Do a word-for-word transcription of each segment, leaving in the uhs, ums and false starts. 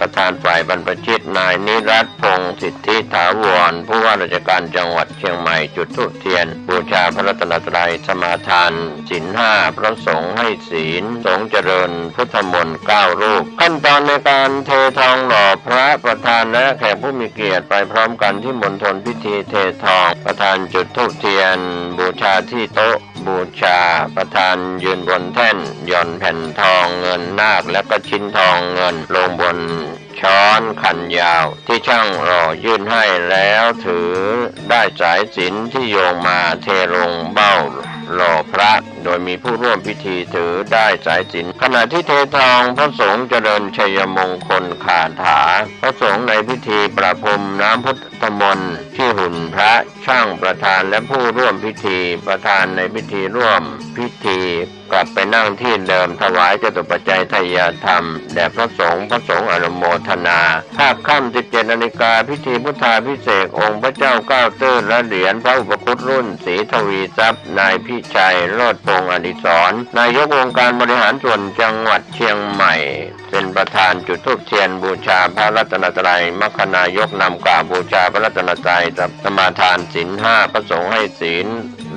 ประธานฝ่ายบรรพชิต นายนิรัตน์ พงษ์สิทธิถาวร ผู้ว่าราชการจังหวัดเชียงใหม่ จุดธูปเทียนบูชาพระรัตนตรัย สมาทานศีลห้า พระสงฆ์ให้ศีล สงฆ์เจริญพุทธมนต์เก้ารูป ขั้นตอนในการเททองหล่อพระประธานและแขกผู้มีเกียรติไปพร้อมกันที่มณฑลพิธีเททอง ประธานจุดธูปเทียนบูชาที่โต๊ะ บูชา ประธานยืนบนแท่น หย่อนแผ่นทองเงินนาค และก็ชิ้นทองเงินลงบนช้อนคันยาว ที่ช่างหล่อยื่นให้ แล้วถือด้ายสายสิญจน์ที่โยงมาเทลงเบ้าหล่อพระ โดยมีผู้ร่วมพิธีถือด้ายสายสิญจน์ ขณะที่เททอง พระสงฆ์เจริญชัยมงคลคาถา พระสงฆ์ในพิธีประพรมน้ำพุทธมนต์ที่หุ่นพระ ช่างประธานและผู้ร่วมพิธี ประธานในพิธีร่วมพิธีกลับไปนั่งที่เดิม ถวายจตุปัจจัยทายธรรมแด่พระสงฆ์ พระสงฆ์อนุโมทนา ภาคค่ำ สิบเจ็ดนาฬิกา พิธีพุทธาภิเษกองค์พระเจ้าเก้าตื้นและเหรียญพระอุปคุตรุ่นศรีทวีทรัพย์ นายพิชัย โลดพงษ์อดิศร นายกองค์การบริหารส่วนจังหวัดเชียงใหม่ เป็นประธานจุดธูปเทียนบูชาพระรัตนตรัย มัคคณายกนำกล่าวบูชาพระรัตนตรัย สมาทานศีลห้า พระสงฆ์ให้ศีล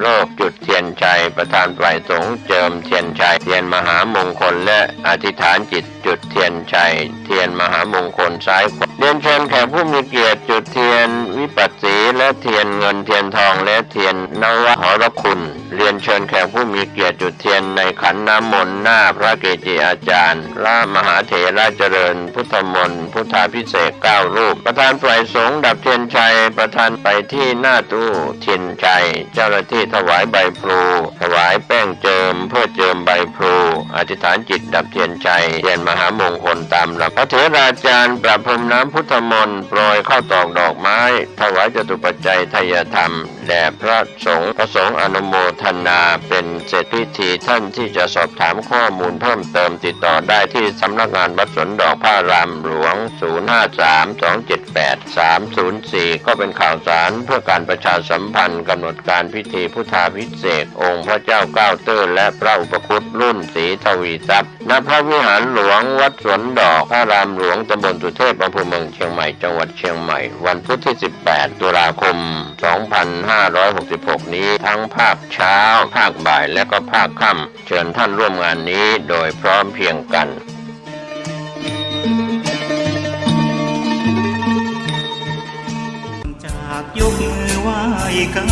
เลิกจุดเทียนชัย ประธานฝ่ายสงฆ์เจิมเทียนชัย เทียนมหามงคล และอธิษฐานจิตจุดเทียนชัย เทียนมหามงคลซ้ายขวา เรียนเชิญแขกผู้มีเกียรติจุดเทียนวิปัสสี และเทียนเงินเทียนทอง และเทียนนวหรคุณ เรียนเชิญแขกผู้มีเกียรติจุดเทียนในขันน้ำมนต์หน้าพระเกจิอาจารย์ พระมหาเถระเจริญพุทธมนต์พุทธาภิเษกเก้ารูป ประธานฝ่ายสงฆ์ดับเทียนชัย ประธานไปที่หน้าตู้เทียนชัย เจ้าหน้าที่ถวายใบพลู ถวายแป้งเจิมเพื่อเจิมใบพลู อธิษฐานจิตดับเทียนชัย เทียนมหามงคลตามลำดับ พระเถราจารย์ประพรมน้ำพุทธมนต์ โปรยข้าวตอกดอกไม้ ถวายจตุปัจจัยทายธรรม แด่พระสงฆ์ พระสงฆ์อนุโมทนาเป็นเสร็จพิธี ท่านที่จะสอบถามข้อมูลเพิ่มเติมติดต่อได้ที่สำนักงานวัดสวนดอกพระอารามหลวง ศูนย์ห้าสาม สองเจ็ดแปด สามศูนย์สี่ ก็เป็นข่าวสารเพื่อการประชาสัมพันธ์กำหนดการพิธีพุทธาภิเษกองค์พระเจ้าเก้าตื้นและพระอุปคุตรุ่นศรีทวีทรัพย์ ณ พระวิหารหลวงวัดสวนดอกพระอารามหลวง ตำบลสุเทพ อำเภอเมืองเชียงใหม่ จังหวัดเชียงใหม่ วันพุธที่ สิบแปด ตุลาคม สองพันห้าร้อยหกสิบหก นี้ ทั้งภาคเช้า ภาคบ่าย และก็ภาคค่ำ เชิญท่านร่วมงานนี้โดยพร้อมเพรียงกัน จากยกมือไหว้กัน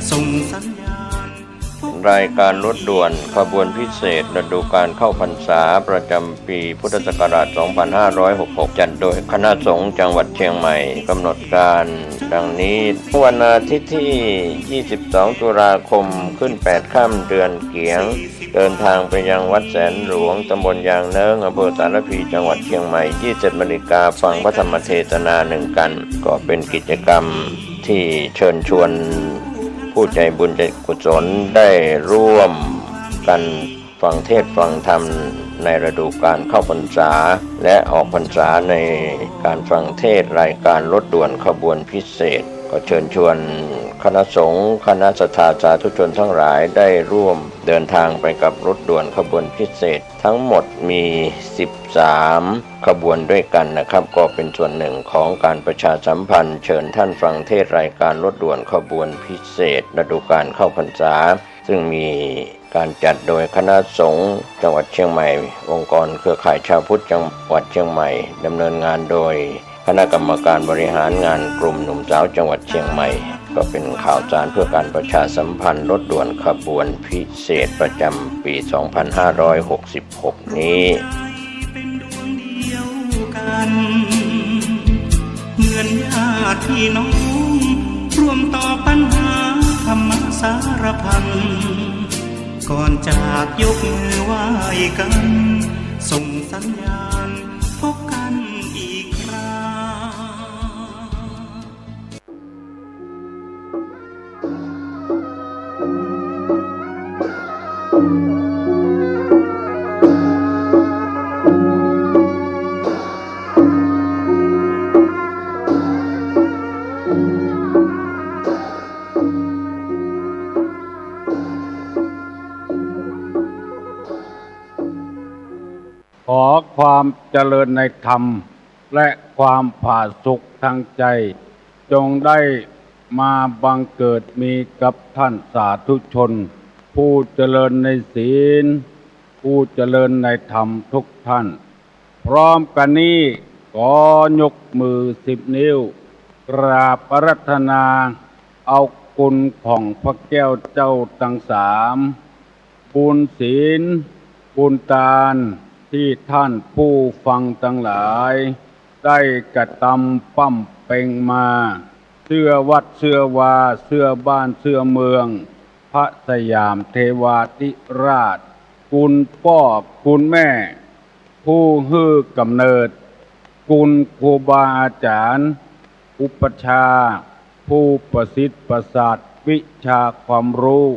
ส่งสัญญาณ รายการรถด่วนขบวนพิเศษฤดูกาลเข้าพรรษาประจำปีพุทธศักราช สองพันห้าร้อยหกสิบหก จัดโดยคณะสงฆ์จังหวัดเชียงใหม่ กำหนดการดังนี้ วันอาทิตย์ที่ ยี่สิบสอง ตุลาคม ขึ้นแปดค่ำเดือนเกี๋ยง เดินทางไปยังวัดแสนหลวง ตำบลยางเนิ้ง อำเภอสารภี จังหวัดเชียงใหม่ ยี่สิบนาฬิกา ฟังพระธรรมเทศนาหนึ่งกัณฑ์ ก็เป็นกิจกรรมที่เชิญชวนผู้ใจบุญใจกุศลได้ร่วมกันฟังเทศน์ฟังธรรมในฤดูกาลเข้าพรรษา และออกพรรษาในการฟังเทศน์รายการรถด่วนขบวนพิเศษ ก็เชิญชวนคณะสงฆ์ คณะศรัทธาสาธุชนทั้งหลายได้ร่วมเดินทางไปกับรถด่วนขบวนพิเศษ ทั้งหมดมี สิบสาม ขบวนด้วยกันนะครับ ก็เป็นส่วนหนึ่งของการประชาสัมพันธ์ เชิญท่านฟังเทศน์รายการรถด่วนขบวนพิเศษฤดูกาลเข้าพรรษา ซึ่งมีการจัดโดยคณะสงฆ์จังหวัดเชียงใหม่ องค์กรเครือข่ายชาวพุทธจังหวัดเชียงใหม่ ดำเนินงานโดย คณะกรรมการบริหารงานกลุ่มหนุ่มสาวจังหวัดเชียงใหม่ ก็เป็นข่าวสารเพื่อการประชาสัมพันธ์รถด่วนขบวนพิเศษประจำปี สองพันห้าร้อยหกสิบหก นี้ เป็นดวงเดียวกัน เหมือนญาติพี่น้อง ร่วมต่อปัญหาธรรมสารพัน ก่อนจากยกมือไหว้กัน ส่งสัญญาณพบกันอีกครา ขอความเจริญในธรรม และความผาสุกทางใจ๋ จงได้มาบังเกิดมีกับท่านสาธุชน ผู้เจริญในศีล ผู้เจริญในธรรมทุกท่าน พร้อมกั๋นนี้ ขอยกมือสิบนิ้ว กราบอาราธนา เอาคุณของพระแก้วเจ้าตังสาม บุญศีล บุญตาน ตี้ท่านผู้ฟังตังหลาย ได้กระตำปำเป็งมา เสื้อวัดเสื้อวา เสื้อบ้านเสื้อเมือง พระสยามเทวาธิราช คุณป้อคุณแม่ ผู้หื้อก๋ำเนิด คุณครูบาอาจ๋ารย์ อุปัชฌาย์ ผู้ประสิทธิ์ประสาทวิชาความฮู้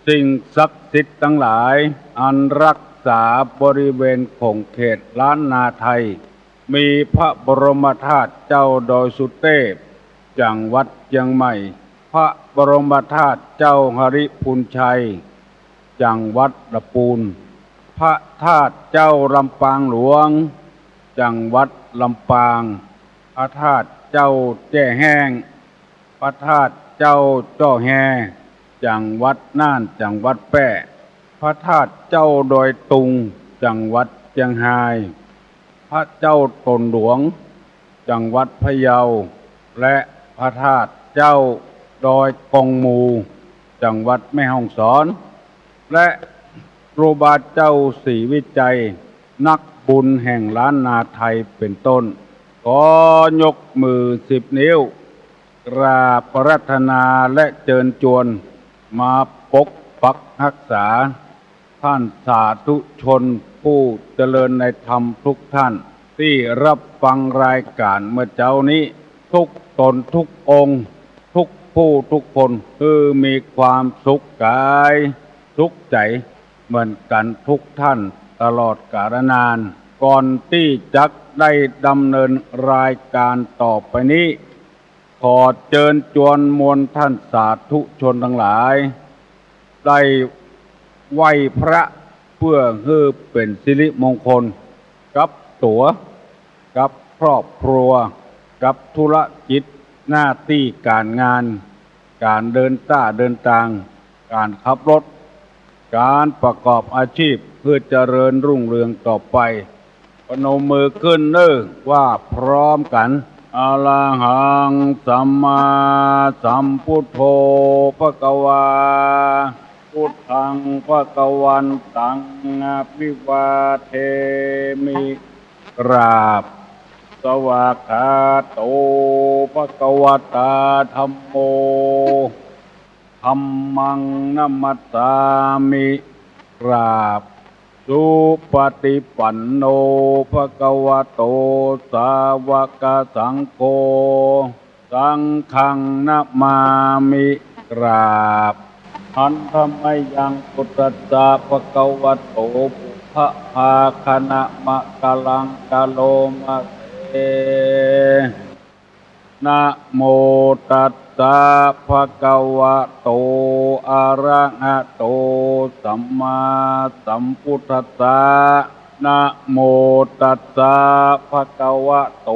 สิ่งศักดิ์สิทธิ์ตังหลาย อันรักษาบริเวณของเขตล้านนาไทย มีพระบรมธาตุเจ้าดอยสุเตพ จังหวัดเจียงใหม่ พระบรมธาตุเจ้าหริภุญชัย จังหวัดละปูน พระธาตุเจ้าลำปางหลวง จังหวัดลำปาง พระธาตุเจ้าแจ้แฮ้ง พระธาตุเจ้าจ้อแฮ จังหวัดน่าน จังหวัดแป้ พระธาตุเจ้าดอยตุง จังหวัดเจียงฮาย พระเจ้าตนหลวง จังหวัดพะเยา และพระธาตุเจ้าดอยกองหมู่ จังหวัดแม่ฮ่องสอน และครูบาเจ้าศรีวิชัย นักบุญแห่งล้านนาไทยเป็นต้น ขอยกมือสิบนิ้ว กราบอาราธนาและเจิญจวน มาปกปักฮักษา ท่านสาธุชนผู้เจริญในธรรมทุกท่าน ตี้รับฟังรายก๋านเมื่อเจ๊านี้ ทุกต๋นทุกองค์ ทุกผู้ทุกคน หื้อมีความสุขก๋าย สุขใจ๋ เหมือนกั๋นทุกท่านตลอดกาลนาน ก่อนตี้จักได้ดำเนินรายก๋านต่อไปนี้ ขอเจิญจวนมวลท่านสาธุชนตังหลาย ได้ไหว้พระเปื้อหื้อเป๋นสิริมงคล กับตั๋ว กับครอบครัว กับธุรกิจ หน้าตี้ก๋านงาน ก๋านเดินต้าเดินตาง ก๋านขับรถ ก๋านประกอบอาชีพ หื้อเจริญรุ่งเรืองต่อไป ประนมมือขึ้นเน่อ ว่าพร้อมกั๋น อะระหัง สัมมาสัมพุทโธ ภะคะวา พุทธัง ภะคะวันตัง อะภิวาเทมิ กราบ สวากขาโต ภะคะวะตา ธัมโม ธัมมัง นะมัสสามิ กราบ สุปะฏิปันโน ภะคะวะโต สาวะกะสังโฆ สังฆัง นะมามิ กราบ หันธะมะยัง พุทธัสสะ ภะคะวะโต ปุพพะภาคะนะมะกะลัง กะโรมะเส นะโมตัสสะ ภะคะวะโต อะระหะโต สัมมาสัมพุทธัสสะ นะโมตัสสะ ภะคะวะโต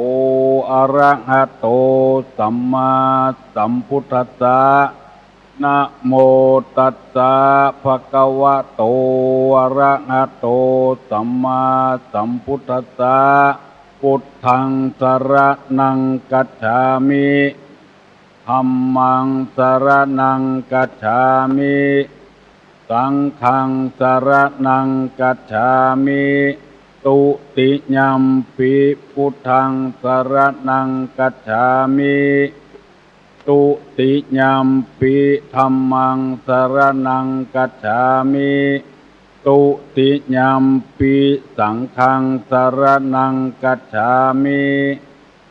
อะระหะโต สัมมาสัมพุทธัสสะ นะโมตัสสะ ภะคะวะโต อะระหะโต สัมมาสัมพุทธัสสะ พุทธัง สะระณัง กัจฉามิ ธัมมัง สะระณัง กัจฉามิ สังฆัง สะระณัง กัจฉามิ ตุติยัมปิ พุทธัง สะระณัง กัจฉามิ ตุติยัมปิ ธัมมัง สะระณัง กัจฉามิ ตุติยัมปิ สังฆัง สะระณัง กัจฉามิ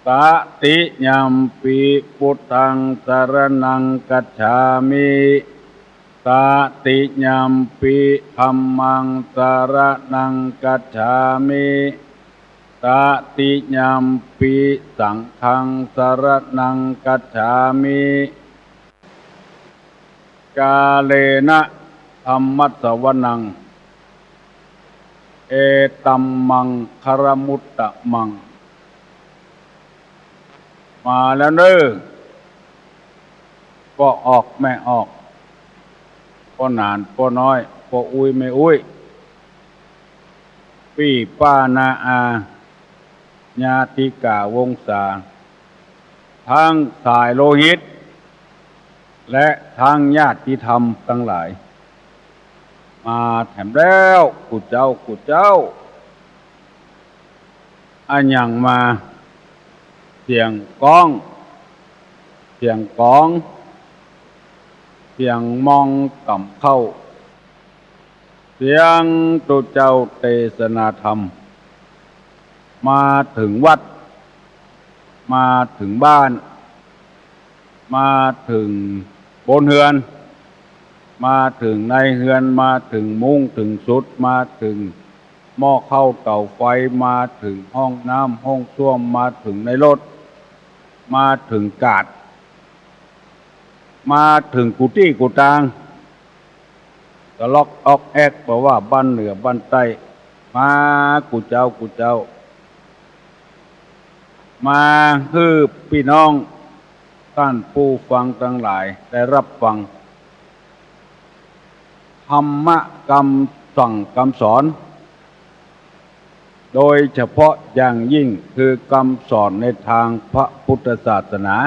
ตะติยัมปิ พุทธัง สะระณัง กัจฉามิ ตะติยัมปิ ธัมมัง สะระณัง กัจฉามิ ตะติยัมปิ สังฆัง สะระณัง กัจฉามิ กาเลนะ ธัมมัสสะวะนัง เอตัมมังคะละมุตตะมัง มาแล้วเน้อ ป้อออกแม่ออก ป้อหนานป้อน้อย ป้ออุ๊ยแม่อุ๊ย ปี้ป้าน้าอา ญาติกาวงศา ตึงสายโลหิต และตึงญาติธรรมตังหลาย มาแถมแล้ว กู่เจ้า กู่เจ้า อะหยังมา เสียงก้อง เสียงก๋อง เสียงมองก๋ำเข้า เสียงตุ๊เจ้าเตสนาธรรม มาเถิงวัด มาเถิงบ้าน มาเถิงบนเฮือน มาเถิงในเฮือน มาเถิงมุ้งเถิงสุด มาเถิงหม้อข้าวเต๋าไฟ มาเถิงห้องน้ำห้องส้วม มาเถิงในรถ มาเถิงกาด มาเถิงกู้ตี้กู้ตาง ตะล็อกออกแอก บ่ว่าบ้านเหนือบ้านใต้ มา กู่เจ้า กู่เจ้า มาหื้อปี้น้องต้านผู้ฟังตังหลายได้ฮับฟัง ธรรมะกำสั่งกำสอน โดยเฉพาะอย่างยิ่งคือกำสอนในตางพระพุทธศาสนา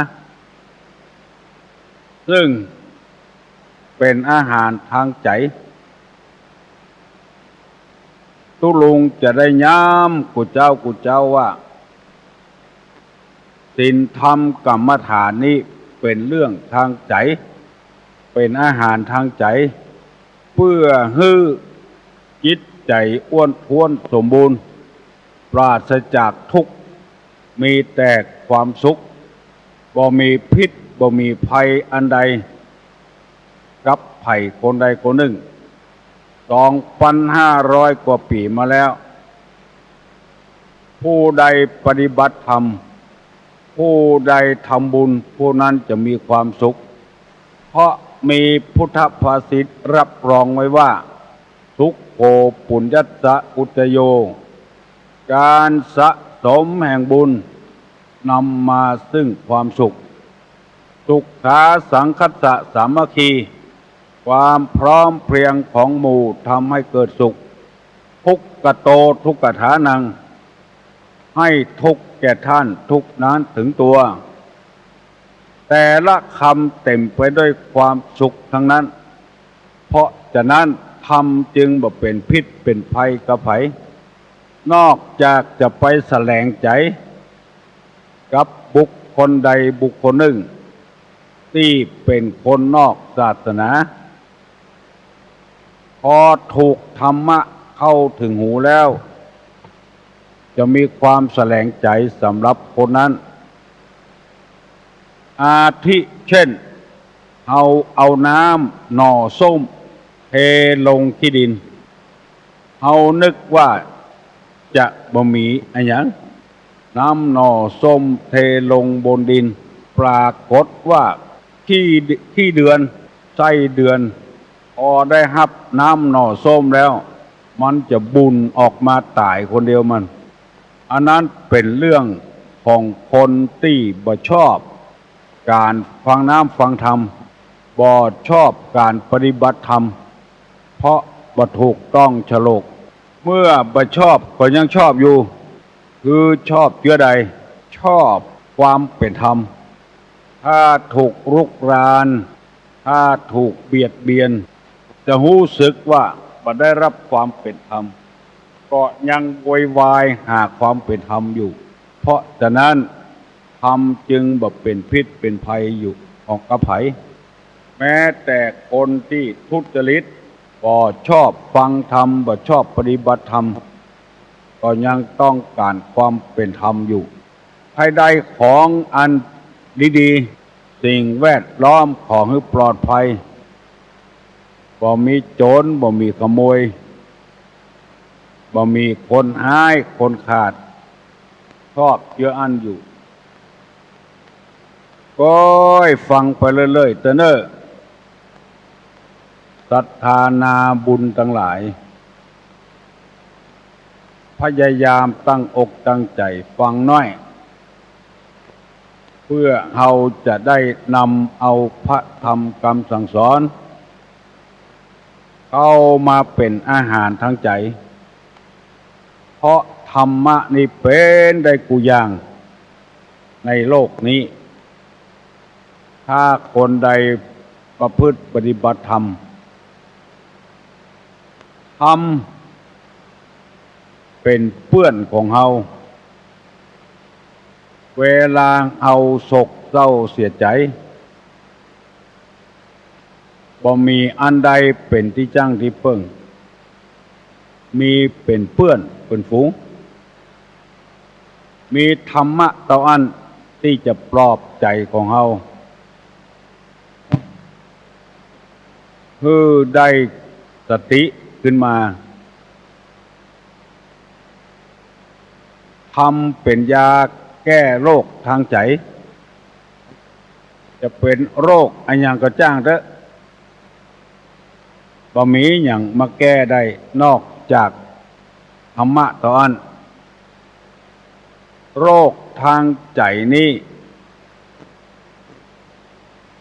ซึ่งเป๋นอาหารตางใจ๋ ตุ๊ลุงจะได้ย้ำกู้เจ้า กู้เจ้าว่า ศีลธรรมกรรมฐานนี้เป๋นเรื่องตางใจ๋ เป๋นอาหารตางใจ๋ เปื้อหื้อจิตใจ๋อ้วนท้วนสมบูรณ์ ปราศจากทุกข์ มีแต่ความสุข บ่มีพิษ บ่มีภัยอันใด กับใผคนใดคนนึ่ง สองปันห้าร้อยกว่าปี๋มาแล้ว ผู้ใดปฏิบัติธรรม ผู้ใดทำบุญ ผู้นั้นจะมีความสุข เพราะมีพุทธภาษิตฮับรองไว้ว่า สุโข ปุญญัสสะ อุจโย ก๋านสะสมแห่งบุญ นำมาซึ่งความสุข สุขา สังคัสสะ สามัคคี ความพร้อมเพรียงของหมู่ทำให้เกิดสุข ทุกขโต ทุกขฐานัง ให้ทุกข์แก่ท่านทุกข์นั้นถึงตัว แต่ละคำเต็มไปด้วยความสุขทั้งนั้น เพราะฉะนั้นธรรมจึงบ่เป๋นพิษเป๋นภัยกับใผ นอกจากจะไปแสลงใจ๋กับบุคคลใดบุคคลนึ่ง ตี้เป๋นคนนอกศาสนา พอถูกธรรมะเข้าถึงหูแล้ว จะมีความแสลงใจ๋สำหรับคนนั้น อาทิเช่น เฮาเอาน้ำหน่อส้มเทลงขี้ดิน เฮานึกว่าจะบ่มีอะหยัง น้ำหน่อส้มเทลงบนดิน ปรากฏว่าขี้ ขี้เดือน ไส้เดือน พอได้ฮับน้ำหน่อส้มแล้ว มันจะบุ่นออกมาต๋ายคนเดียวมัน อันนั้นเป๋นเรื่องของคนตี้บ่ชอบก๋านฟังน้ำฟังธรรม บ่ชอบก๋านปฏิบัติธรรม เพราะบ่ถูกต้องฉลก เมื่อบ่ชอบก็ยังชอบอยู่ คือชอบเจื้อใด ชอบความเป๋นธรรม ถ้าถูกรุกราน ถ้าถูกเบียดเบียน จะฮู้สึกว่าบ่ได้ฮับความเป๋นธรรม ก็ยังโวยวายหาความเป๋นธรรมอยู่ เพราะฉะนั้นธรรมจึงบ่เป๋นพิษเป๋นภัยอยู่ของกับใผ แม้แต่คนตี้ทุจริต บ่ชอบฟังธรรม บ่ชอบปฏิบัติธรรม ก็ยังต้องก๋านความเป๋นธรรมอยู่ ใผได้ของอันดีๆ สิ่งแวดล้อมขอหื้อปลอดภัย บ่มีโจ๋ร บ่มีขโมย บ่มีคนฮ้ายคนขาด ชอบเจื้ออั้นอยู่ ก้อยฟังไปเรื่อยๆ เต๊อะเน่อ ศรัทธานาบุญตังหลาย พยายามตั้งอกตั้งใจ๋ฟังหน้อย เปื้อเฮาจะได้นำเอาพระธรรมกำสั่งสอน เข้ามาเป๋นอาหารตางใจ๋ เพราะธรรมะนี้เป๋นได้กู้อย่างในโลกนี้ ถ้าคนใดประพฤติปฏิบัติธรรม ธรรมเป๋นเปื้อนของเฮา เวลาเฮาโศกเศร้าเสียใจ๋ บ่มีอันใดเป๋นตี้จั้งตี้เปิ้ง มีเป๋นเปื้อนเป๋นฝูง มีธรรมะเต้าอั้นตี้จะปลอบใจ๋ของเฮา หื้อได้สติขึ้นมา ธรรมเป๋นยาแก้โรคตางใจ๋ จะเป๋นโรคอะหยังก็จ้างเต๊อะ บ่มีหยังมาแก้ได้นอกจากธรรมะเต้าอั้น โรคตางใจ๋นี้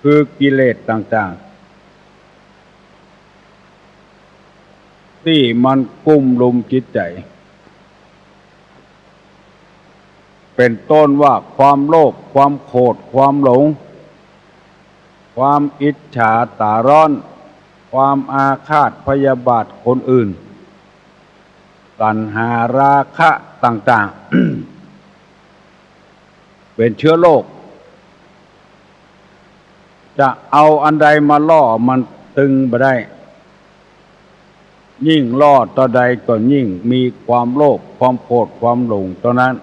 คือกิเลสต่างๆ ตี้มันกุ้มลุมจิตใจ๋ เป๋นต้นว่าความโลภ ความโกรธ ความหลง ความอิจฉาต๋าร้อน ความอาฆาตพยาบาทคนอื่น ตัณหาราคะต่างๆ เป๋นเชื้อโรค จะเอาอันใดมาล่อมันตึงบ่ได้ ยิ่งล่อเต้าใดก็ยิ่งมีความโลภ ความโกรธ ความหลงเต้านั้น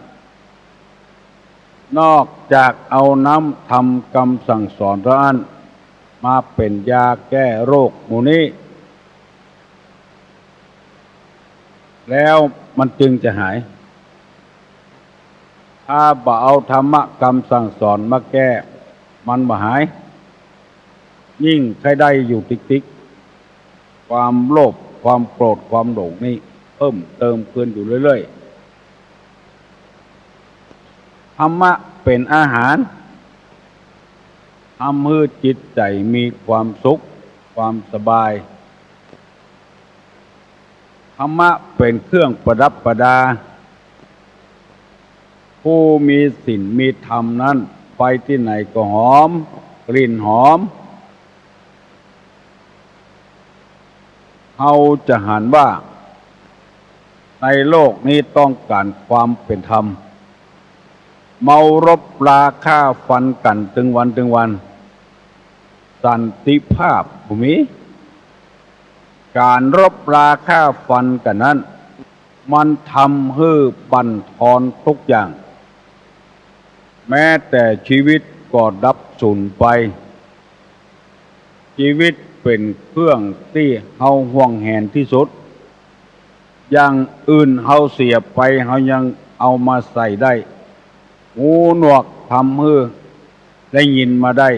นอกจากเอาน้ำธรรมกำสั่งสอนเต้าอั้น มาเป๋นยาแก้โรคหมู่นี้ แล้วมันจึงจะหาย ถ้าบ่เอาธรรมะกำสั่งสอนมาแก้ มันบ่หาย ยิ่งใค่ได้อยู่ติ๊กๆ ความโลภ ความโกรธ ความหลงนี้เพิ่มเติมขึ้นอยู่เรื่อยๆ ธรรมะเป๋นอาหาร ทำหื้อจิตใจ๋มีความสุข ความสบาย ธรรมะเป๋นเครื่องประดับประดา ผู้มีศีลมีธรรมนั้น ไปตี้ไหนก็หอม กลิ่นหอม เฮาจะหันว่า ในโลกนี้ต้องก๋านความเป๋นธรรม เมารบราฆ่าฟันกั๋นตึงวันตึงวัน สันติภาพบ่มี ก๋านรบราฆ่าฟันกั๋นนั้น มันทำหื้อบั่นทอนทุกอย่าง แม้แต่ชีวิตก็ดับสูญไป ชีวิตเป๋นเครื่องตี้เฮาหวงแหนตี้สุด อย่างอื่นเฮาเสียไป เฮายังเอามาใส่ได้ หูหนวกทำหื้อได้ยินมาได้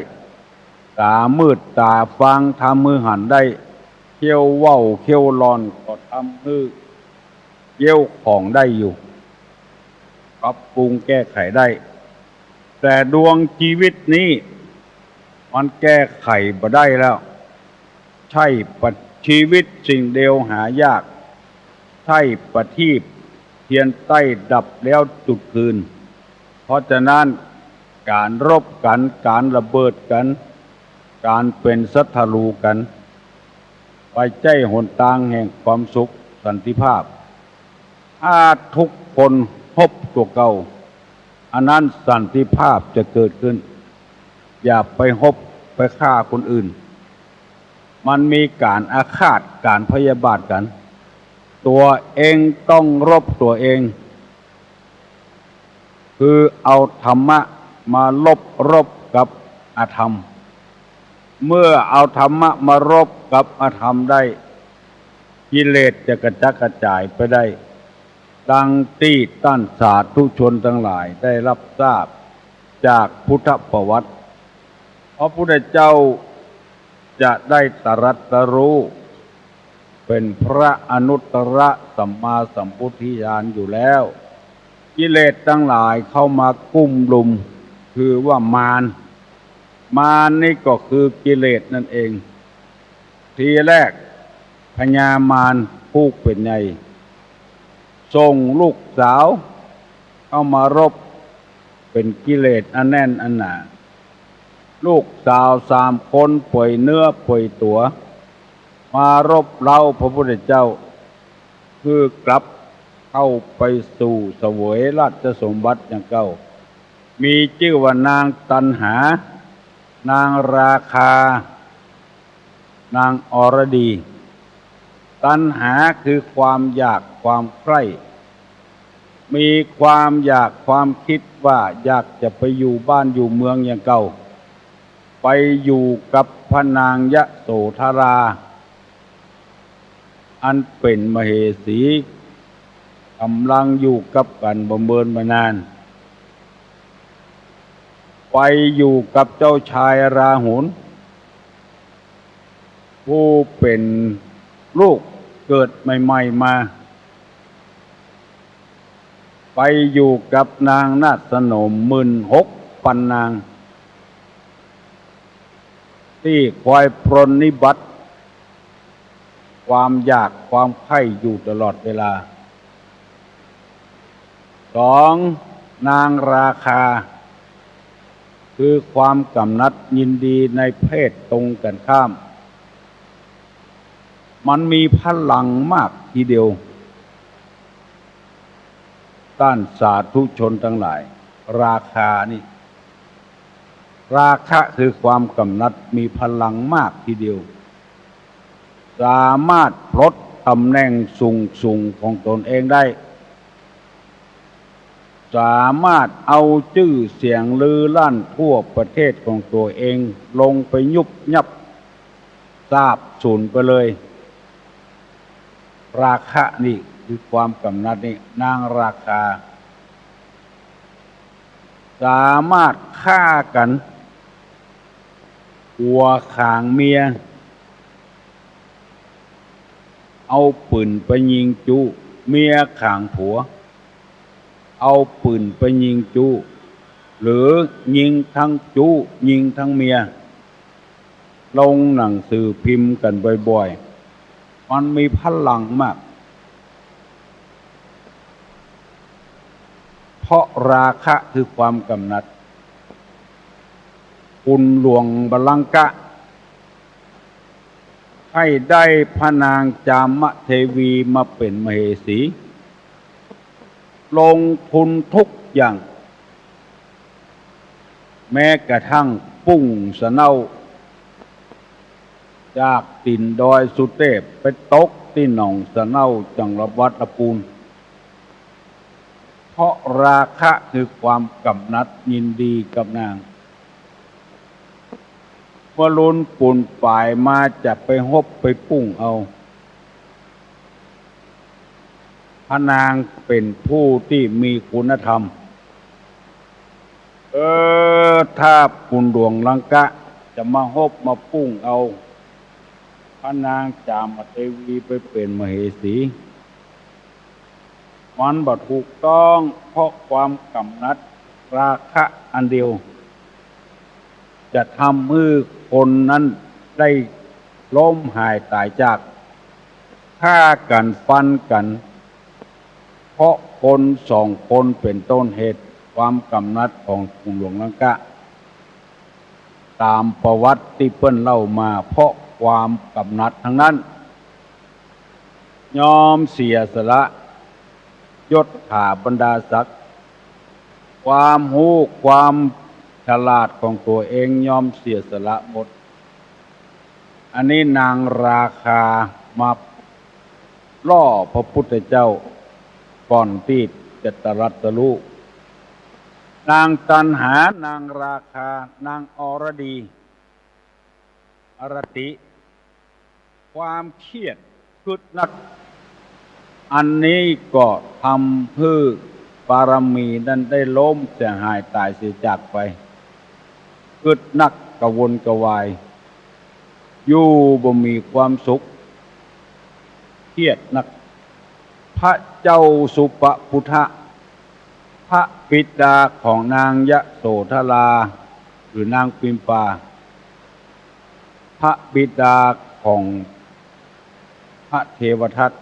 ต๋ามืดต๋าฟางทำหื้อหันได้ เขี้ยวเว้าเขี้ยวลอนก็ทำหื้อเยี้ยวของได้อยู่ ปรับปรุงแก้ไขได้ แต่ดวงชีวิตนี้ มันแก้ไขบ่ได้แล้ว ใช่ประ ชีวิตสิ่งเดียวหายาก ใช่ประทีปเทียนใต้ดับแล้วจุดคืน เพราะฉะนั้น ก๋านรบกั๋น ก๋านระเบิดกั๋น ก๋านเป๋นศัตรูกั๋น บ่ใจ้หนตางแห่งความสุขสันติภาพ ถ้าทุกคนฮบตั๋วเก่า อันนั้นสันติภาพจะเกิดขึ้น อย่าไปฮบไปฆ่าคนอื่น มันมีก๋านอาฆาต ก๋านพยาบาทกั๋น ตั๋วเองต้องรบตั๋วเอง คือเอาธรรมะมาลบรบกับอธรรม เมื่อเอาธรรมะมารบกับอธรรมได้ กิเลสจะกระจัดกระจายไปได้ ดังตี้ต้านสาธุชนตังหลายได้รับทราบจากพุทธประวัติ พระพุทธเจ้าจะได้ตรัสรู้ เป๋นพระอนุตตรสัมมาสัมโพธิญาณอยู่แล้ว กิเลสตังหลายเข้ามากุ้มลุม คือว่ามาร มารนี่ก็คือกิเลสนั่นเอง ทีแรกพญามารผู้เป๋นใหญ่ ส่งลูกสาวเข้ามารบ เป๋นกิเลสอันแน่นอันหนา ลูกสาวสามคนเผยเนื้อเผยตั๋ว มารบเร้าพระพุทธเจ้า คือกลับเข้าไปสู่เสวยราชสมบัติอย่างเก่า มีจื้อว่านางตัณหา นางราคา นางอรดี ตัณหาคือความอยากความใคร่ มีความอยากความกึ๊ดว่าอยากจะไปอยู่บ้านอยู่เมืองอย่างเก่า ไปอยู่กับพระนางยโสธรา อันเป๋นมเหสี ก๋ำลังอยู่กับกั๋นบ่เมินบ่นาน ไปอยู่กับเจ้าชายราหุล ผู้เป๋นลูกเกิดใหม่ๆ มา ไปอยู่กับนางนาฏสนมหมื่นหกปันนาง ตี้คอยปรนนิบัติ ความอยากความใคร่อยู่ตลอดเวลา สอง นางราคา คือความก๋ำนัดยินดีในเพศตรงกั๋นข้าม มันมีพลังมากทีเดียว ต้านสาธุชนตังหลาย ราคานี่ ราคะคือความก๋ำนัดมีพลังมากทีเดียว สามารถปลดต๋ำแหน่งสูงๆ ของตนเองได้ สามารถเอาจื้อเสียงลือลั่นทั่วประเทศของตั๋วเองลงไปยุบยับสาบสูญไปเลย ราคะนี่คือความก๋ำนัดนี่ นางราคา สามารถฆ่ากั๋น ผัวขางเมีย เอาปืนไปยิงจู๊ เมียขางผัว เอาปืนไปยิงจู๊ หรือยิงตึงจู๊ ยิงตึงเมีย ลงหนังสือพิมพ์กั๋นบ่อยๆ มันมีพลังมาก เพราะราคะคือความก๋ำนัด ขุนหลวงบัลลังกะ ใค่ได้พระนางจามเทวีมาเป๋นมเหสี ลงทุนทุกอย่าง แม้กระทั่งปุ้งสะเนา จากตี๋นดอยสุเตพไปตกตี้หนองสะเนาจังหวัดลำปูน เพราะราคะคือความก๋ำนัดยินดีกับนาง เมื่อลุนปูนป๋ายมาจะไปฮบไปปุ้งเอา พระนางเป๋นผู้ตี้มีคุณธรรม เออ ถ้าขุนหลวงลังกะจะมาฮบมาปุ้งเอา พระนางจามเทวีไปเป๋นมเหสี มันบ่ถูกต้อง เพราะความก๋ำนัดราคะอันเดียว จะทำหื้อคนนั้นได้ล้มหายต๋ายจาก ฆ่ากั๋นฟันกั๋น เพราะคนสองคนเป๋นต้นเหตุความก๋ำนัดของขุนหลวงลังกะ ต๋ามประวัติตี้เปิ้นเล่ามา เพราะความก๋ำนัดตังนั้น ยอมเสียสละยศถาบรรดาศักดิ์ ความฮู้ความฉลาดของตั๋วเองยอมเสียสละหมด อันนี้นางราคามาล่อพระพุทธเจ้าก่อนตี้จะตรัสรู้ นางตัณหา นางราคา นางอรดี อรติ ความเครียดกึ๊ดนัก อันนี้ก็ทำหื้อบารมีนั้นได้ล้มเสียหายต๋ายเสียจากไป กึ๊ดนักกระวนกระวาย อยู่บ่มีความสุข เครียดนัก พระเจ้าสุปปุทธะ พ พระบิดาของนางยโสธรา หรือนางปิมปา พระบิดาของพระเทวทัต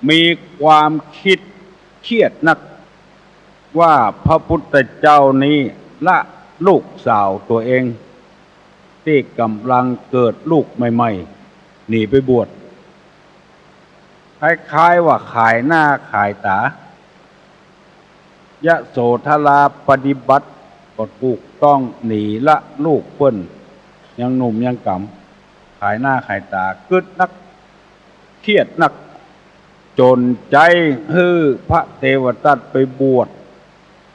มีความคิดเครียดนัก ว่าพระพุทธเจ้านี้ละลูกสาวตัวเอง ตี้ก่ำลังเกิดลูกใหม่ๆ หนีไปบวช คล้ายๆ ว่าขายหน้าขายต๋า ยโสธราปฏิบัติก็ถูกต้อง หนีละลูกเปิ้น ยังหนุ่มยังก๋ำ ขายหน้าขายต๋า กึ๊ดนัก เครียดนัก จ๋นใจ๊หื้อพระเทวทัตไปบวช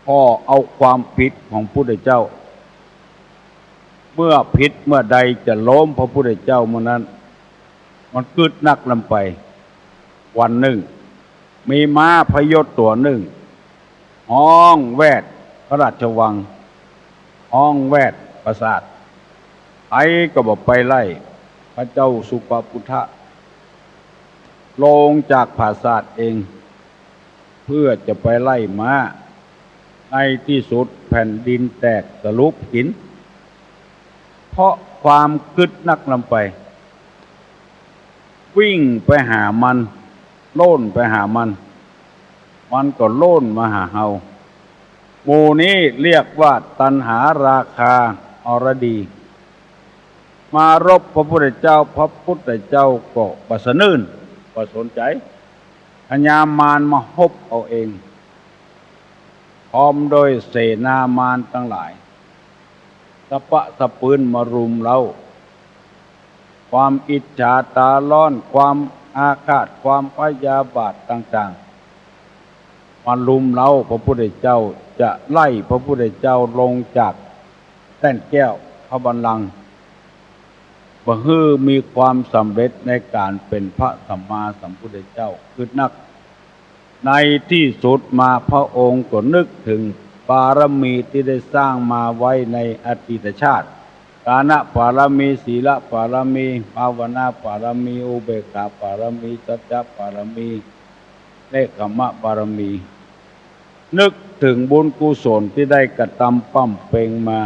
ผ่อเอาความผิดของพุทธเจ้า เมื่อผิดเมื่อใดจะล้มพระพุทธเจ้าเมื่อนั้น มันกึ๊ดนักลำไป วันนึ่ง มีม้าพยศตั๋วนึ่ง ฮ้องแวดพระราชวัง ฮ้องแวดปราสาท ใผก็บ่ไปไล่ พระเจ้าสุปปุทธะ ลงจากปราสาทเอง เพื่อจะไปไล่ม้า ในตี้สุดแผ่นดินแตกสลุปหิน เพราะความกึ๊ดนักลำไป วิ่งไปหามัน โล่นไปหามัน มันก็โล่นมาหาเฮา หมู่นี้เรียกว่าตัณหาราคาอรดี มารบพระพุทธเจ้า พระพุทธเจ้าก็บ่สะอื้น บ่สนใจ๋ พญามารมาฮบเอาเอง พร้อมด้วยเสนามารตังหลาย สะปะสะปืนมารุมเร้า ความอิจฉาต๋าฮ้อน ความอาฆาต ความพยาบาทต่างๆ มารุมเร้าพระพุทธเจ้า จะไล่พระพุทธเจ้าลงจากแต้นแก้วพระบัลลังก์ บ่หื้อมีความสำเร็จในก๋านเป๋นพระสัมมาสัมพุทธเจ้ากึ๊ดนัก ในตี้สุดมาพระองค์ก็นึกเถิงบารมีตี้ได้สร้างมาไว้ในอดีตชาติ ทานบารมี ศีลบารมี ภาวนาบารมี อุเบกขาบารมี สัจจะบารมี เนกขัมมะบารมี นึกเถิงบุญกุศลตี้ได้กระตำบำเพ็งมา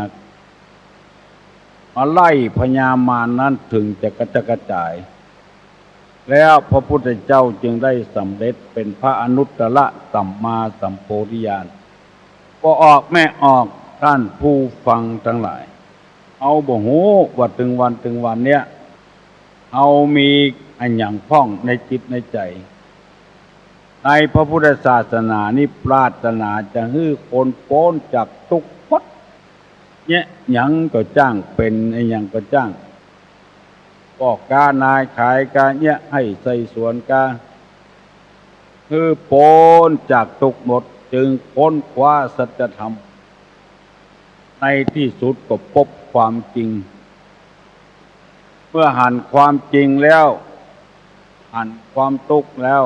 มาไล่พญามารนั้นเถิงจะกระจัดกระจาย แล้วพระพุทธเจ้าจึงได้สำเร็จเป๋นพระอนุตตรสัมมาสัมโพธิญาณ ป้อออกแม่ออก ท่านผู้ฟังตังหลาย เฮาบ่ฮู้ว่าเถิงวันเถิงวันเนี้ย เฮามีอะหยังพ่องในจิตในใจ๋ ในพระพุทธศาสนานี้ปรารถนาจะหื้อคนป๊นจากตุ๊กข์หมด เยียะหยังก็จ้าง เป๋นอะหยังก็จ้าง ป้อก๊านายขายกา เยียะไฮ่ไส้สวนกา หื้อป๊นจากตุ๊กข์หมด จึงค้นคว้าสัจธรรม ในตี้สุดก็ปบความจริง เมื่อหันความจริงแล้ว หันความตุ๊กข์แล้ว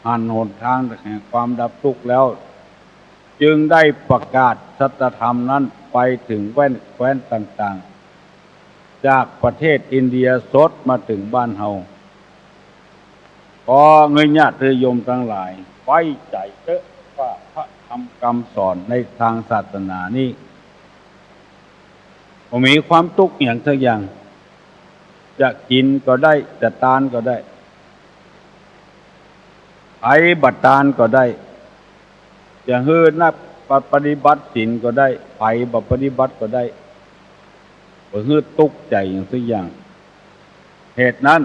หันหนตางแห่งความดับตุ๊กข์แล้ว จึงได้ประกาศสัจธรรมนั้นไปเถิงแว่นแคว้นต่างๆ จากประเทศอินเดียสดมาเถิงบ้านเฮา ขออนุญาตญาติโยมตังหลาย ไว้ใจ๋เต๊อะว่าพระธรรมกำสอนในตางศาสนานี้ บ่มีความตุ๊กข์หยังสักอย่าง จะกิ๋นก็ได้ จะตานก็ได้ ใผบ่ตานก็ได้ จะหื้อนับปฏิบัติศีลก็ได้ ใผบ่ปฏิบัติก็ได้ บ่หื้อตุ๊กข์ใจ๋หยังสักอย่าง เหตุนั้น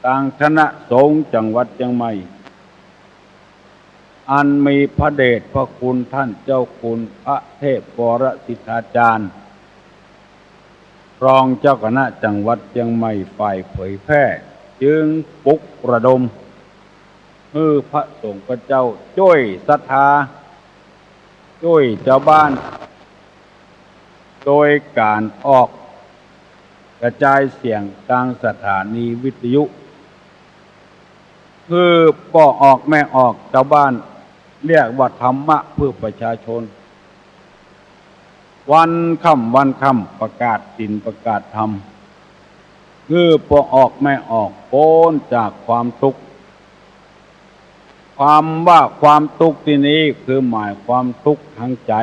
ตางคณะสงฆ์จังหวัดเจียงใหม่ อันมีพระเดชพระคุณต้านเจ้าคุณพระเทพวรสิทธาจารย์ รองเจ้าคณะจังหวัดเจียงใหม่ฝ่ายเผยแพร่ จึงปลุกระดม หื้อพระสงฆ์พระเจ้าจ้วยศรัทธา จ้วยจาวบ้าน โดยก๋านออกกระจายเสียงตางสถานีวิทยุ หื้อป้อออกแม่ออกจาวบ้าน เรียกว่าธรรมะเพื่อประชาชน วันค่ำวันค่ำประกาศศีลประกาศธรรม หื้อป้อออกแม่ออกป๊นจากความตุ๊กข์ พ กำว่าความตุ๊กข์ตี้นี้คือหมายความตุ๊กข์ตางใจ๋